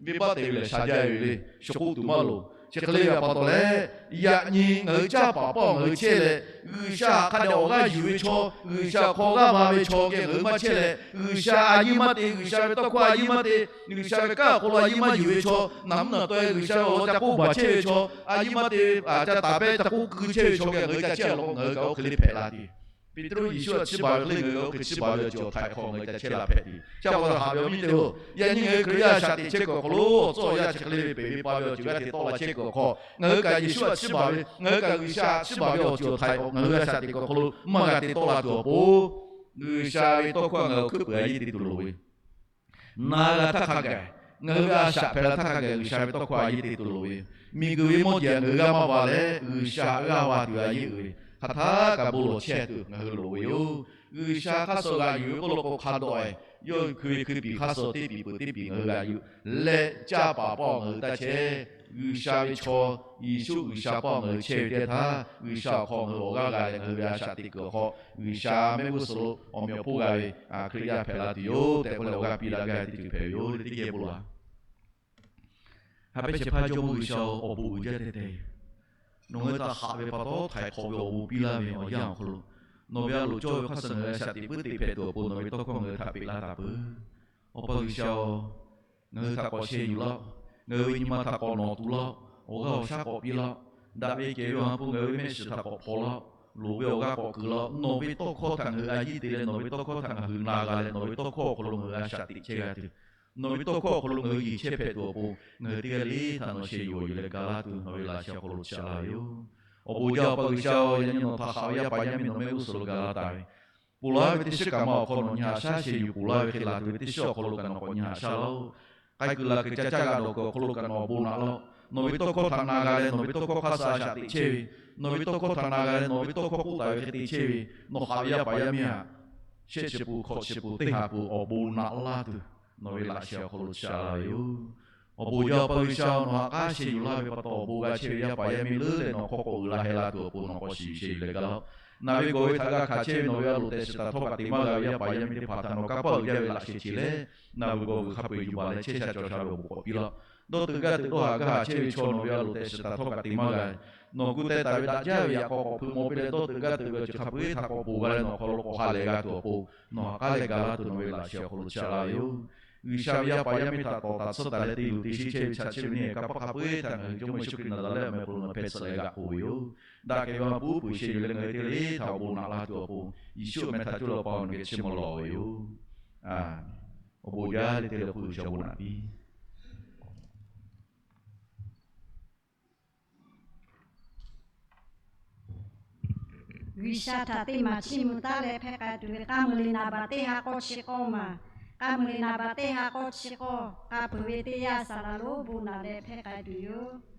venˇbaˆ te ve lehˬ sha jaˇ ve le. Shu k'oˆ tuˬ maˇ loˍ. Chi hk'e le ve pa taw leh, yaꞈ nyi ngaˬ hui caˇ paˍ pawˆ ngaˬ hui chehˇ leh, G'uiˬsha hk'a dehꞈ awˬ g'aˇ yuˬ ve chaw, G'uiˬsha hk'aw g'aˇ va ve chaw geh ngaˬ hui maˇ chehˇ leh, G'uiˬsha a yiˇ maˇ te, G'uiˬsha ve tawˇ hkawˇ a yiˇ maˇ te, G'uiˬsha ve kanˉ awˬ hk'aw lo a yiˇ maˇ yuˬ ve chaw, naˬ mvuhˇ naˬ tawˆ-e G'uiˬsha ve awˬ lawn ca k'oˆ baˬ chehˇ ve chaw, a yiˇ maˇ te, ca taˍ pehˇ ca k'oˆ keu chehˇ ve chaw geh ngaˬ hui ca chehˇ law k'o, ngaˬ hui kaꞈ oˇ hk'e le hpehꞈ la tuˬ. Peˍtruˆ Yeˍsuˆ aꞈ chiˇ baˬ ve hk'e le ngaˬ hui oˇ hk'e chiˇ baˬ ve awˬ ceuˬ awˬ htaiˍ hk'awꞈ ngaˬ hui ca chehˇ la hpehꞈ tuˬ. Chi pa taw haꞈ ve awˬ viˉ nyi teˇ-oˬ, yaꞈ nyi ngaˬ hui Hkriꞈ yaˇ shaꞈ teꞈ chehˇ kuiˬ awˬ hk'aw lo awˬ tcuhˉ awˬ yanˇ chi hk'e le ve peˬ ve pa ve awˬ ceuˬ g'aˇ hteꞈ tawˆ la chehˇ kuiˬ awˬ hk'aw, ngaˬ hui kaꞈ Yeˍsuˆ aꞈ chiˇ baˬ ve, ngaˬ hui kaꞈ G'uiˬsha aꞈ chiˇ baˬ ve awˬ ceuˬ awˬ htaiˍ ngaˬ hui g'a shaꞈ teꞈ kuiˬ awˬ hk'aw lo maˇ g'a te tawˆ la tuˬ awˬ pon, G'uiˬsha ve tawˇ hkawˇ ngaˬ hui awˬ hkuiˉ puiˍ a yiˇ te tuˬ loˍ ve na g'a htaˇ hk'a gaˬ, ngaˬ hui ve a shaꞈ hpehꞈ la htaˇ hk'a gaˬ G'uiˬsha ve tawˇ hkawˇ a yiˇ te tuˬ loˍ ve yoˬ. Miˬguiˬ ve mawˇ jeˬ ngaˬ hui g'aˇ maˇ va leh, G'uiˬsha g'aˇ va tuˬ a yiˇ uiˍ ve hk'aˬ htaˇ kaꞈ bon lawˬ chehˇ tuˬ ngaˬ hui loˍ ve yoˬ. G'uiˬsha hk'aˇ suh g'aꞈ yuˬ ve k'oˆ law k'o hk'a dawꞈ-e, yawˇ hui hkui ve hkui piˍ hk'aˇ suh teˇ piˍ peuˬ teˇ piˍ ngaˬ hui g'aꞈ yuˬ leh, caˇ paˍ pawˆ ngaˬ hui taˇ chehˇ. G'uiˬsha ve chaw, Yeˍsuˆ G'uiˬsha pawˆ ngaˬ hui chehˇ ve teˇ htaˇ, G'uiˬsha awˬ hk'aw ngaˬ hui awˬ g'aˇ g'a leh ngaˬ hui ve a shaꞈ teꞈ kuiˬ awˬ hk'aw, G'uiˬsha mehˆ g'uˇ suhˍ lo awˬ meꞈ awˬ hponˇ g'a ve Hkriꞈ yaˇ hpehꞈ la tuˬ yoˬ tehꞈ k'oˆ leh awˬ g'aˇ piˇ daꞈ gaˇ ve teˇ ceuˬ hpehꞈ ve yoˬ le. Teˇ geh bon laˬ. Haꞈ pehnˇ shehˍ hpaˇ Jawˇ mawˇ G'uiˬsha-oˬ, awˬ bon uiˍ jaˇ teh teh yoˬ. Nawˬ ngaˬ hui htaꞈ haꞈ ve pa taw htaiˍ hk'awꞈ ve awˬ bon piˇ laˇ ve awˬ yanˇ awˬ hk'aw lo, nawˬ ve a loˍ cawˇ ve hk'aˇ suh ngaˬ hui a shaꞈ teꞈ puiˉ teꞈ hpehꞈ tuˬ awˬ pon nawˬ ve tawˇ hkawˇ ngaˬ hui htaꞈ peꞈ laˇ taˍ peuˬ. Awˬ pa G'uiˬsha-oˬ, ngaˬ hui htaꞈ k'awꞈ sheh yuˬ laˇ-oˆ. Ngaˬ hui ve nyi ma htaꞈ k'awꞈ nawˬ tuˬ laˇ-oˆ. Awˬ g'aˇ awˬ shaˉ k'awꞈ piˇ laˇ-oˆ. Daꞈ ve kehˬ ve awˬ ha hpu ngaˬ hui ve mehˆ shiˍ htaꞈ k'awꞈ hpaw laˇ-oˆ. Loˍ ve awˬ g'aˇ k'awꞈ kuiˬ laˇ-oˆ. Nawˬ ve tawˇ hkawˇ htaꞈ ngaˬ hui a yiˇ te leh nawˬ ve tawˇ hkawˇ htaꞈ ngaˬ hui na g'a leh nawˬ ve tawˇ hkawˇ awˬ hk'aw lo ngaˬ hui a shaꞈ teꞈ chehˇ g'a tuˬ, nawˬ ve tawˇ hkawˇ awˬ hk'aw lo ngaˬ hui yeˬ chehˇ hpehꞈ tuˬ awˬ pon, ngaˬ hui teˇ g'aˇ le htaꞈ nawˬ sheh yuˬ awˬ yuˬ leh ga laˇ tuˬ nawˬ ve laꞈ sheh awˬ hk'aw lo chi laˇ ve yoˬ. Awˬ bon jaˇ, Awˬ pa G'uiˬsha-oˬ, yaꞈ nyi nawˬ htaꞈ haꞈ ve yaˇ paˍ yaˇ miˇ nawˬ mehˆ g'uˇ suhˍ lo ga laˇ taˍ ve, ponˬ laˇ ve teˇ shiˉ kaꞈ ma awˬ hk'aw nawˬ nyi haꞈ shaˉ sheh yuˬ ponˬ laˇ ve hk'e laˬ tuˬ ve teˇ shiˉ awˬ hk'aw lo kaꞈ nawˬ k'awꞈ nyi haꞈ shaˉ laˇ-oˆ. K'ai kuiˬ laˬ kuiˬ ca caˇ g'a dawˬ kuiˬ awˬ hk'aw lo kaꞈ nawˬ awˬ bon naꞈ laˇ-oˆ. Nawˬ ve tawˇ hkawˇ htaꞈ na g'a leh nawˬ ve tawˇ hkawˇ hk'aˇ suh a shaꞈ teꞈ chehˇ ve, nawˬ ve tawˇ hkawˇ htaꞈ na g'a leh nawˬ ve tawˇ hkawˇ k'oˆ taˍ ve hk'e te chehˇ ve, nawˬ haꞈ ve yaˇ paˍ yaˇ miˇ htaꞈ shehˆ chi pun hkawꞈ chi pun teˇ ha pun awˬ bon naꞈ laˇ tuˬ, nawˬ ve laꞈ sheh awˬ hk'aw lo chi laˇ ve yoˬ. Awˬ bon jaˇ, Awˬ pa G'uiˬsha-oˬ, nawˬ haꞈ k'aˉ sheh yuˬ laˇ ve pa taw awˬ bon g'a chehˇ ve yaˇ paˍ yaˇ miˇ leuˉ leh nawˬ hk'aw k'awꞈ uiˍ la heh la tuˬ awˬ pon nawˬ k'awꞈ shiˍ yuˬ sheh yuˬ leh ga laˇ-oˆ. Naˬ ve gawˬ ve htaꞈ g'a hkanˍ chehˇ ve nawˬ ve a loˍ tehꞈ shiˍ taˍ htawˇ kaꞈ te maˇ g'a ve yaˇ paˍ yaˇ miˇ teˇ hpaˍ htaꞈ nawˬ kanˇ paˆ uiˍ jaˇ ve laꞈ sheh che leh, naˬ ve gawˬ ve hk'a peu-eˬ yuˬ baˬ leh chehˇ sha cawˬ sha ve awˬ bon k'awꞈ piˇ laˇ-oˆ. Dawˇ teuꞈ gaˇ teuꞈ dawˇ haˍ gaˇ haˍ chehˇ ve chaw nawˬ ve a loˍ tehꞈ shiˍ taˍ htawˇ kaꞈ te maˇ g'a ve, nawˬ gu teh taˍ ve daꞈ jaˇ ve yaꞈ k'aw k'awꞈ hpeuꞈ maw piˇ leh dawˇ teuꞈ gaˇ teuꞈ ve awˬ ceuˬ hk'a peu-eˬ htaꞈ k'awꞈ ponˬ g'a leh nawˬ awˬ hk'aw lo k'awꞈ ha lehˬ g'a tuˬ awˬ pon, nawˬ haꞈ k'aˉ leh ga laˇ tuˬ nawˬ ve laꞈ sheh awˬ hk'aw lo chi laˇ ve yoˬ. G'uiˬsha ve yaˇ paˍ yaˇ miˇ htaꞈ tawˍ taˍ tsuhˇ taˍ leh te luˬ te sheˆ chehˇ ve chaꞈ chehˇ ve neˇ haiˬ kanˇ paˆ hk'a peu-eˬ htaꞈ ngaˬ hui Jawˇmawˇ Yeˍsuˆ Hkriꞈ Naˍzaˍrehˆ awˬ meh hk'aw lo nawˬ hpehˇ tsuhꞈ leh g'aꞈ k'oˆ ve yoˬ. Daꞈ kehˬ ve awˬ ha hpu uˉ peunˍ sheh yuˬ leh ngaˬ hui teˇ g'aˇ le htaꞈ awˬ bon naꞈ laˇ tuˬ awˬ pon, Yeˍsuˆ awˬ meh htaꞈ cuˇ leh Awˬ pa awˬ naˬ geh chiˇ mvuh lawˬ ve yoˬ. Awˬ bon jaˇ leh te leh awˬ hk'oˆ G'uiˬsha awˬ bon naꞈ piˇ G'uiˬsha htaꞈ teˇ maˬ chiˇ mvuh taˉ leh hpehˇ k'ai tuˬ ve k'aˇ mui le naˍ baˬ teˇ ha k'awˇ chi k'awˇ maˬ, k'aˇ mui le naˍ baˬ teˇ ha k'awˇ chi k'awˇ, k'a peuˬ ve teˇ yanˇ saˍ laˍ lonˉ bon naˍ leh hpehˇ k'ai tuˬ yoˬ.